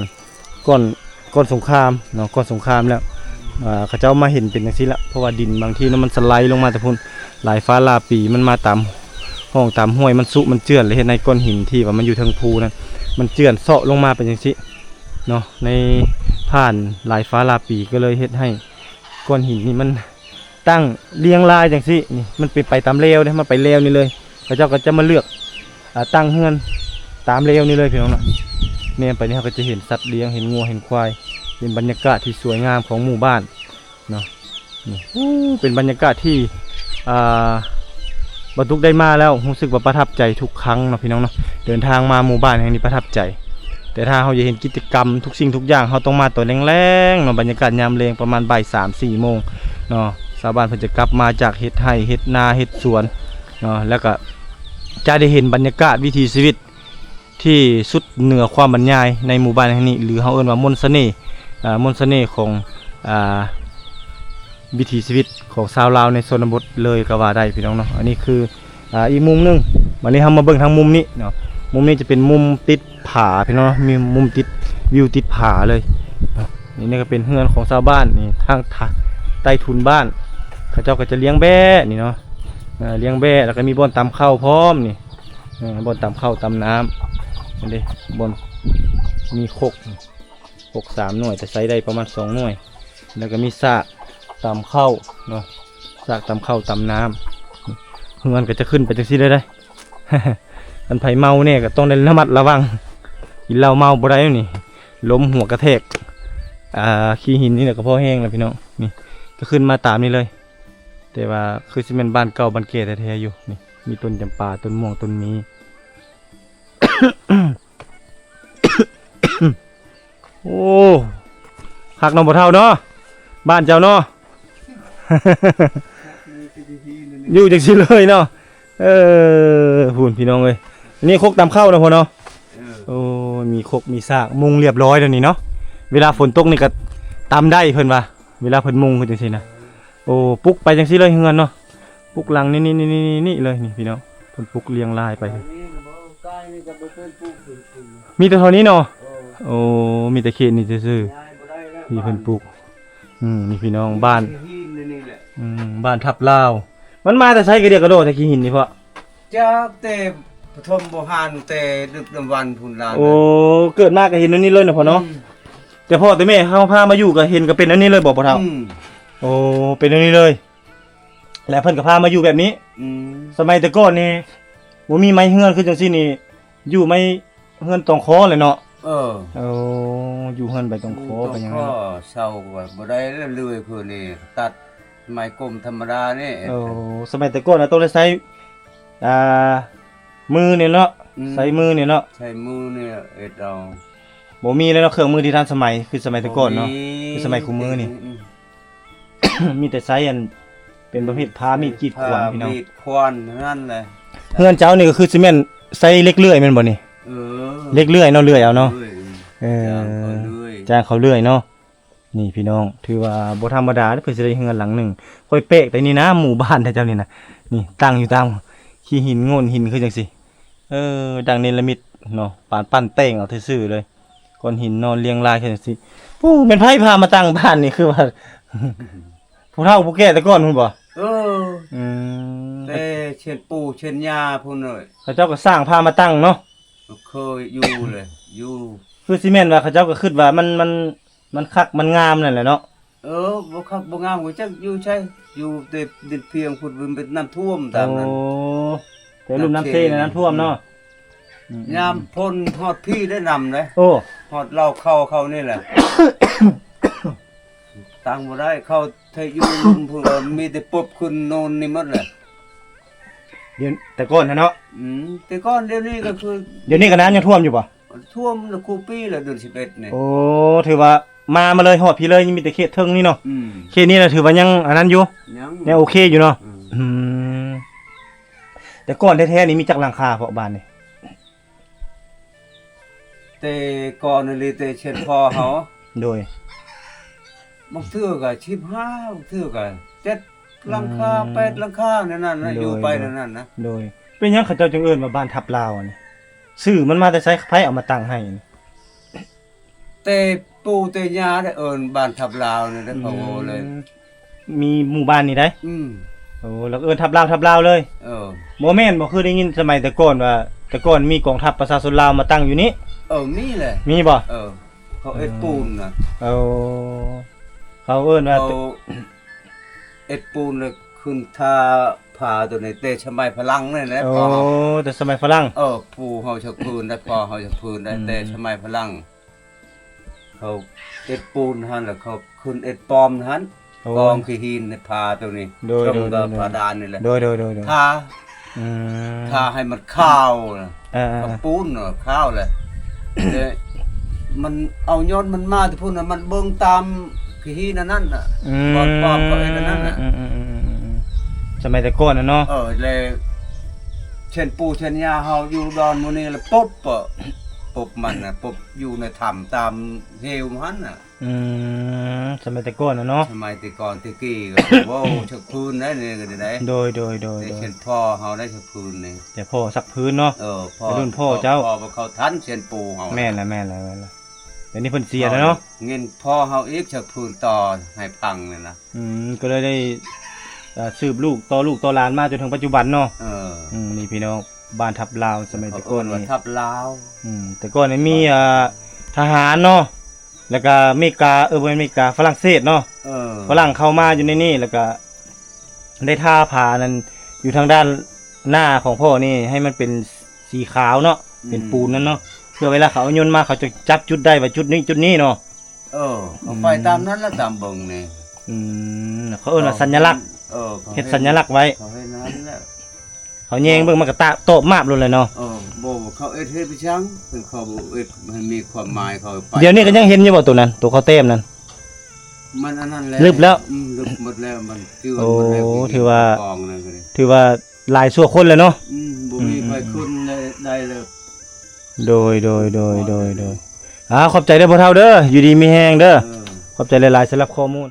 ກ່ອນ ກ່ອນສົງຄາມເນາະ ກ່ອນສົງຄາມແລ້ວ ອ່າ ເຂົາເຈົ້າມາເຫັນເປັນຈັ່ງຊີ້ລະ ເພາະວ່າດິນບາງທີນະ ມັນສະໄລລົງມາແຕ່ພຸ້ນຫຼາຍຟ້າຫຼາຍປີ ມັນມາຕາມຮ່ອງຕາມຫ້ວຍ ມັນຊຸມັນເຈື່ອນ ແລະ ເຮັດໃຫ້ກ້ອນຫີນທີ່ວ່າມັນຢູ່ເທິງພູນັ້ນ ມັນເຈື່ອນເຊາະລົງມາເປັນຈັ່ງຊີ້ເນາະ ໃນຜ່ານຫຼາຍຟ້າຫຼາຍປີ ກໍເລີຍເຮັດໃຫ້ກ້ອນຫີນນີ້ມັນ ຕັ້ງລຽງລາຍຈັ່ງຊີ້ ນີ້ ມັນເປັນໄປຕາມແລວເດ້ ມັນໄປແລວນີ້ເລີຍ ເຂົາເຈົ້າກໍຈະມາເລືອກ ອ່າ ຕັ້ງເຮືອນຕາມແລວນີ້ເລີຍພີ່ນ້ອງເນາະ. ແນມໄປນີ້ເຮົາກໍຈະເຫັນສັດລ້ຽງ ເຫັນງົວ ເຫັນຄວາຍ ເປັນບັນຍາກາດທີ່ສວຍງາມຂອງໝູ່ບ້ານເນາະ. ນີ້ ໂອ້ ເປັນບັນຍາກາດທີ່ ອ່າ ບໍ່ຕຸກໄດ້ມາແລ້ວ ຮູ້ສຶກວ່າປະທັບໃຈທຸກຄັ້ງເນາະ ພີ່ນ້ອງເນາະ. ເດີນທາງມາໝູ່ບ້ານແຫ່ງນີ້ປະທັບໃຈ ແຕ່ຖ້າເຮົາຢາກເຫັນກິດຈະກຳທຸກສິ່ງທຸກຢ່າງ ເຮົາຕ້ອງມາຕອນແລງໆເນາະ ບັນຍາກາດຍາມແລງປະມານບ່າຍສາມສີ່ໂມງເນາະ. ຊາວບ້ານເພິ່ນຈະກັບມາຈາກເຮັດໄຮ່ເຮັດນາເຮັດສວນ ເນາະ ແລ້ວກໍຈະໄດ້ເຫັນບັນຍາກາດວິຖີຊີວິດທີ່ສຸດເໜືອຄວາມບັນຍາຍໃນໝູ່ບ້ານແຫ່ງນີ້ ຫຼື ເຮົາເອີ້ນວ່າມົນສະເໜ່ ອາ ມົນສະເໜ່ຂອງ ອາ ວິຖີຊີວິດຂອງຊາວລາວໃນຊົນນະບົດເລີຍກໍວ່າໄດ້ພີ່ນ້ອງເນາະ. ອັນນີ້ຄື ອາ ອີກມຸມໜຶ່ງ. ບາດນີ້ເຮົາມາເບິ່ງທາງມຸມນີ້ເນາະ, ມຸມນີ້ຈະເປັນມຸມຕິດຜາພີ່ນ້ອງເນາະ, ມີມຸມຕິດ ວິວຕິດຜາເລີຍ. ນີ້ ນີ້ກໍເປັນເຮືອນຂອງຊາວບ້ານນີ້ ທາງ ທາງໃຕ້ທຸນບ້ານ ເຂົາເຈົ້າກໍຈະລ້ຽງແບ້ນີ້ເນາະ, ເອີ ລ້ຽງແບ້ ແລ້ວກໍມີບ່ອນຕຳເຂົ້າພ້ອມນີ້ ເອີ ບ່ອນຕຳເຂົ້າຕຳນ້ຳ ເຫັນເດ້ ບ່ອນມີຄົກ ຄົກສາມໜ່ວຍ ແຕ່ໃຊ້ໄດ້ປະມານສອງໜ່ວຍ, ແລ້ວກໍມີສາກຕຳເຂົ້າເນາະ, ສາກຕຳເຂົ້າຕຳນ້ຳ. ເຮືອນກໍຈະຂຶ້ນໄປຈັ່ງຊີ້ເລີຍເດ້. ຄັນໃຜເມົາແດ່ກໍຕ້ອງໄດ້ລະມັດລະວັງ, ກິນເຫຼົ້າເມົາບໍ່ໄດ້ນີ້, ລົ້ມຫົວກະແທກ ອ່າ ຂີ້ຫີນນີ້ແຫຼະກໍພໍແຮງແລ້ວພີ່ນ້ອງ. ນີ້ກໍຂຶ້ນມາຕາມນີ້ເລີຍ, ແຕ່ວ່າຄືຊິແມ່ນບ້ານເກົ່າບ້ານແກ່ແທ້ໆຢູ່. ນີ້ມີຕົ້ນຈຳປາ ຕົ້ນມ່ວງ ຕົ້ນມີ. ໂອ້ ຄັກເນາະພໍ່ເຖົ້າເນາະ, ບ້ານເຈົ້າເນາະ. ຢູ່ຈັ່ງຊີ້ເລີຍເນາະ. ເອີ ພຸ້ນພີ່ນ້ອງເອີຍ, ນີ້ຄົກຕຳເຂົ້າເນາະພໍ່ເນາະ. ເອີ ໂອ້ ມີຄົກມີສາກ ມຸງລຽບຮ້ອຍແລ້ວນີ້ເນາະ. ເວລາຝົນຕົກນີ້ກໍຕຳໄດ້ເພິ່ນວ່າ, ເວລາເພິ່ນມຸງຄືຈັ່ງຊີ້ນະ. ໂອ້ ປຸກໄປຈັ່ງຊີ້ເລີຍເຮືອນເນາະ, ປຸກຫຼັງນີ້ ນີ້ ນີ້ ນີ້ເລີຍນີ້ພີ່ນ້ອງ, ເພິ່ນປຸກລຽງລາຍໄປ. ອັນນີ້ກໍບໍ່ ໃກ້ນີ້ກໍບໍ່ເປັນປຸກເພິ່ນ ມີແຕ່ເທົ່ານີ້ເນາະ. ເອີ ໂອ້ ມີແຕ່ເຂດນີ້ຊື່ໆ ຍ້າຍບໍ່ໄດ້ແລ້ວ ທີ່ເພິ່ນປຸກ. ອືມ ນີ້ພີ່ນ້ອງ ບ້ານ ຂີ້ຫີນນີ້ແຫຼະ. ອືມ ບ້ານທັບລາວ. ມັນມາແຕ່ໃສກະດຽກກະໂດແຕ່ຂີ້ຫີນນີ້ພໍ່? ຈາກແຕ່ປະຖົມໂບຮານ ແຕ່ດຶກດຳບັນພຸ້ນລະ. ໂອ້ ເກີດມາກໍເຫັນອັນນີ້ເລີຍເນາະພໍ່ເນາະ. ອືມ ແຕ່ພໍ່ແຕ່ແມ່ເຮົາພາມາຢູ່ກໍເຫັນກໍເປັນອັນນີ້ເລີຍບໍ່ພໍ່ເຖົ້າ? ອືມ ໂອ້ ເປັນອັນນີ້ເລີຍ. ແລ້ວເພິ່ນກໍພາມາຢູ່ແບບນີ້. ອືມ ສະໄໝແຕ່ກ່ອນນີ້ບໍ່ມີໄມ້ເຮືອນຄືຈັ່ງຊີ້ນີ້ ຢູ່ໄມ້ເຮືອນຕອງຄໍແຫຼະເນາະ. ເອີ ໂອ້ ຢູ່ເຮືອນໃບຕອງຄໍ ຕອງຄໍ ໄປຫຍັງນັ້ນ ເຊົ່າກໍບໍ່ໄດ້ແລ້ວ ເລື່ອຍເພິ່ນນີ້ ຕັດໄມ້ກົມທຳມະດານີ້. ໂອ້ ສະໄໝແຕ່ກ່ອນນະ ຕ້ອງໄດ້ໃຊ້ ອ່າ ມືນີ້ເນາະ. ອືມ ໃຊ້ມືນີ້ເນາະ ໃຊ້ມືນີ້ເຮັດເອົາ. ບໍ່ມີເລີຍເນາະ ເຄື່ອງມືທີ່ທັນສະໄໝຄືສະໄໝແຕ່ກ່ອນເນາະ. ບໍ່ມີ ຄືສະໄໝຄູ່ມື້ນີ້ ອືມ ມີແຕ່ໃຊ້ອັນເປັນປະເພດພ້າ ມີດ ມີດ ມີດ ມີດ ມີດ ມີດ ມີດ ມີດຂວານຫັ້ນແຫຼະ. ເຮືອນເຈົ້ານີ້ກໍຄືຊິແມ່ນໃຊ້ເຫຼັກເລື່ອຍແມ່ນບໍ່ນີ້? ເອີ ເຫຼັກເລື່ອຍເນາະ ເລື່ອຍເອົາເນາະ. ເລື່ອຍ ເອີ ຈ້າງເຂົາເລື່ອຍ ຈ້າງເຂົາເລື່ອຍເນາະ. ນີ້ພີ່ນ້ອງ ຖືວ່າບໍ່ທຳມະດາເດ້ ເພິ່ນຊິໄດ້ເຮືອນຫຼັງໜຶ່ງ. ຂ້ອຍແປກແຕ່ນີ້ນະ ໝູ່ບ້ານແທ້ເຈົ້ານີ້ນະ. ນີ້ຕັ້ງຢູ່ຕາມຂີ້ຫີນໂງ່ນຫີນຄືຈັ່ງຊີ້. ເອີ ດັ່ງເນລະມິດເນາະ ປານປັ້ນແຕ່ງເອົາຊື່ໆເລີຍ. ກ້ອນຫີນນອນລຽງລາຍກັນຈັ່ງຊີ້. ຜູ້ແມ່ນໃຜພາມາຕັ້ງບ້ານນີ້ ຄືວ່າຜູ້ເຖົ້າຜູ້ແກ່ແຕ່ກ່ອນພຸ້ນບໍ່? ເອີ ອືມ ແຕ່ເຊັ່ນປູ່ເຊັ່ນຍ່າພຸ້ນເອີຍ ເຂົາເຈົ້າກໍສ້າງພາມາຕັ້ງເນາະ. ເຄີຍຢູ່ເລີຍ ຢູ່ ຄືຊິແມ່ນວ່າເຂົາເຈົ້າກໍຄິດວ່າມັນ ມັນ ມັນຄັກມັນງາມນັ້ນແຫຼະເນາະ. ເອີ ບໍ່ຄັກບໍ່ງາມກໍຈັກຢູ່ໃສ ຢູ່ແຕ່ດິນພຽງພຸ້ນ ມັນເປັນນ້ຳຖ້ວມຕາມນັ້ນ. ໂອ້ ແຕ່ລຸ່ມນ້ຳເຊນະ ນ້ຳຖ້ວມເນາະ. ອືມ ຍາມຝົນຮອດພີ້ໄດ້ນ້ຳເດ້. ໂອ້ ຮອດເລົ້າເຂົ້າ ເຂົ້ານີ້ແຫຼະ ຕັ້ງບໍ່ໄດ້ ເຂົ້າໄທຢູ່ລຸ່ມພຸ້ນ ມີແຕ່ປົບຂຶ້ນໂນນນີ້ໝົດແຫຼະ. ດຽວ ແຕ່ກ່ອນນະເນາະ. ອືມ ແຕ່ກ່ອນ ດຽວນີ້ກໍຄື ດຽວນີ້ກໍນ້ຳຍັງຖ້ວມຢູ່ບໍ່? ຖ້ວມລະຄູ່ປີລະ ເດືອນສິບເອັດນີ້. ໂອ້ ຖືວ່າມາ ມາເລີຍ ຮອດພີ້ເລີຍ ມີແຕ່ເຂດເທິງນີ້ເນາະ. ອືມ ເຂດນີ້ລະຖືວ່າຍັງອັນນັ້ນຢູ່ ຍັງ ຍັງໂອເຄຢູ່ເນາະ. ອືມ ອືມ ແຕ່ກ່ອນແທ້ໆນີ້ມີຈັກຫຼັງຄາເພາະບ້ານນີ້? ແຕ່ກ່ອນນີ້ແຕ່ເຊັ່ນພໍ່ເຮົາ ໂດຍ ບາງເທື່ອກໍສິບຫ້າ ບາງເທື່ອກໍເຈັດຫຼັງຄາ ອືມ ແປດຫຼັງຄາ ແນວນັ້ນນະ. ໂດຍ ຢູ່ໄປແນວນັ້ນນະ. ໂດຍ ເປັນຫຍັງເຂົາເຈົ້າຈຶ່ງເອີ້ນວ່າບ້ານທັບລາວອັນນີ້? ຊື່ມັນມາແຕ່ໃສ? ໃຜເອົາມາຕັ້ງໃຫ້? ແຕ່ປູ່ແຕ່ຍ່າໄດ້ເອີ້ນບ້ານທັບລາວນີ້ແຫຼະ. ອືມ ເຂົາເວົ້າເລີຍ ມີໝູ່ບ້ານນີ້ໄດ໋. ອືມ ໂອ້ ແລ້ວເອີ້ນທັບລາວ ທັບລາວເລີຍ. ເອີ ບໍ່ແມ່ນບໍ່? ຄືໄດ້ຍິນສະໄໝແຕ່ກ່ອນວ່າ ແຕ່ກ່ອນມີກອງທັບປະຊາຊົນລາວມາຕັ້ງຢູ່ນີ້. ເອີ ມີແຫຼະ. ມີບໍ່? ເອີ ເຂົາເຮັດ ອືມ ປູນນະ. ໂອ້ ເຂົາເອີ້ນວ່າ ເຂົາເຮັດປູນແລ້ວຂຶ້ນທາ ຜາໂຕນີ້ແຕ່ສະໄໝຝຣັ່ງນີ້ແຫຼະ. ໂອ້ ພໍ່ເຮົາ ແຕ່ສະໄໝຝຣັ່ງ. ເອີ ປູ່ເຮົາຈະພື້ນໄດ້ ພໍ່ເຮົາຈະພື້ນໄດ້ ອືມ ແຕ່ສະໄໝຝຣັ່ງ. ເຂົາເຮັດປູນຫັ້ນ ແລ້ວເຂົາຂຶ້ນເຮັດປ້ອມຫັ້ນ. ໂອ້ ກອງຂີ້ຫີນໃນຜາໂຕນີ້. ໂດຍ ໂດຍ ໂດຍ ໂດຍ ຜາດານນີ້ແຫຼະ. ໂດຍ ໂດຍ ໂດຍ ໂດຍ ທາ ອືມ ທາໃຫ້ມັນຂາວນະ. ເອີ ເຂົາປູນຂາວແຫຼະ ແຕ່ມັນເອົາ ຍ້ອນມັນມາແຕ່ພຸ້ນນະ ມັນເບິ່ງຕາມຂີ້ຫີນອັນນັ້ນນະ. ອືມ ບ່ອນປ້ອມເຂົາເຮັດອັນນັ້ນນະ. ອືມ ອືມ ອືມ ອືມ ສະໄໝແຕ່ກ່ອນນະເນາະ. ເອີ ແລ້ວ ເຊັ່ນປູ່ເຊັ່ນຍ່າເຮົາຢູ່ດອນໝູ່ນີ້ລະປົບ ເອີ ປົບມັນນະ ປົບຢູ່ໃນຖ້ຳຕາມເຫວມັນນະ. ອືມ ສະໄໝແຕ່ກ່ອນນະເນາະ ສະໄໝແຕ່ກ່ອນແຕ່ກີ້ກໍ ໂອ້ ຊັກພື້ນໄດ້ນີ້ກໍໄດ້. ໂດຍ ໂດຍ ໂດຍ ແຕ່ ໂດຍ ເຊັ່ນພໍ່ເຮົາໄດ້ຊັກພື້ນນີ້ ແຕ່ພໍ່ຊັກພື້ນເນາະ. ເອີ ພໍ່ ແຕ່ລຸ້ນພໍ່ເຈົ້າ ພໍ່ບໍ່ເຂົ້າທັນເຊັ່ນປູ່ເຮົາ. ແມ່ນລະ ແມ່ນລະ ແມ່ນລະ. ດຽວນີ້ເພິ່ນເສຍແລ້ວເນາະ ເງິນພໍ່ເຮົາອີກ ຊັກພື້ນຕໍ່ໃຫ້ພັງນີ້ນະ. ອືມ ກໍເລີຍໄດ້ ເອີ ສືບລູກຕໍ່ລູກຕໍ່ຫຼານມາຈົນເຖິງປັດຈຸບັນເນາະ. ເອີ ອືມ ນີ້ພີ່ນ້ອງ ບ້ານທັບລາວ ສະໄໝແຕ່ກ່ອນນີ້ ທັບລາວ. ອືມ ແຕ່ກ່ອນນີ້ມີ ເອີ ທະຫານເນາະ ແລ້ວກະເມກາ ເອີ ບໍ່ແມ່ນເມກາ ຝຣັ່ງເສດເນາະ. ເອີ ຝຣັ່ງເຂົ້າມາຢູ່ໃນນີ້ ແລ້ວກະ ໄດ້ທາຜ້ານັ້ນຢູ່ທາງດ້ານໜ້າຂອງພໍ່ນີ້ໃຫ້ມັນເປັນສີຂາວເນາະ ອືມ ເປັນປູນນັ້ນເນາະ ເພື່ອເວລາເຂົາເອົາຍົນມາ ເຂົາຈະຈັບຈຸດໄດ້ວ່າຈຸດນີ້ຈຸດນີ້ເນາະ. ເອີ ເຂົາໄປ ອືມ ຕາມນັ້ນລະ ຕາມເບິ່ງນີ້. ອືມ ເຂົາເອີ້ນວ່າສັນຍະລັກ. ເອີ ເຂົາເຮັດສັນຍະລັກໄວ້ ເຂົາເຮັດນັ້ນແຫຼະ ເຂົາແຍງເບິ່ງມັນກໍຕະ ຕອບມາບໂລດແຫຼະເນາະ. ເອີ ບໍ່ ເຂົາເຮັດ ເຮັດໄປຈັ່ງ ເຂົາບໍ່ເຮັດໃຫ້ມີຄວາມໝາຍ ເຂົາໄປ. ດຽວນີ້ກໍຍັງເຫັນຢູ່ບໍ່ໂຕນັ້ນ ໂຕເຂົາແຕ້ມນັ້ນ? ມັນອັນນັ້ນແຫຼະ ລຶບແລ້ວ ອືມ ລຶບໝົດແລ້ວ ມັນ ໂອ້ ຖືວ່າ ຖືວ່າຫຼາຍຊົ່ວຄົນແລ້ວເນາະ. ອືມ ບໍ່ມີ ອືມ ໃຜຂຶ້ນໄດ້ ໄດ້ແລ້ວ. ໂດຍ ໂດຍ ໂດຍ ໂດຍ ໂດຍ ອ່າ ຂອບໃຈເດີພໍ່ເຖົ້າເດີ ຢູ່ດີມີແຮງເດີ. ເອີ ຂອບໃຈຫຼາຍໆສຳລັບຂໍ້ມູນ.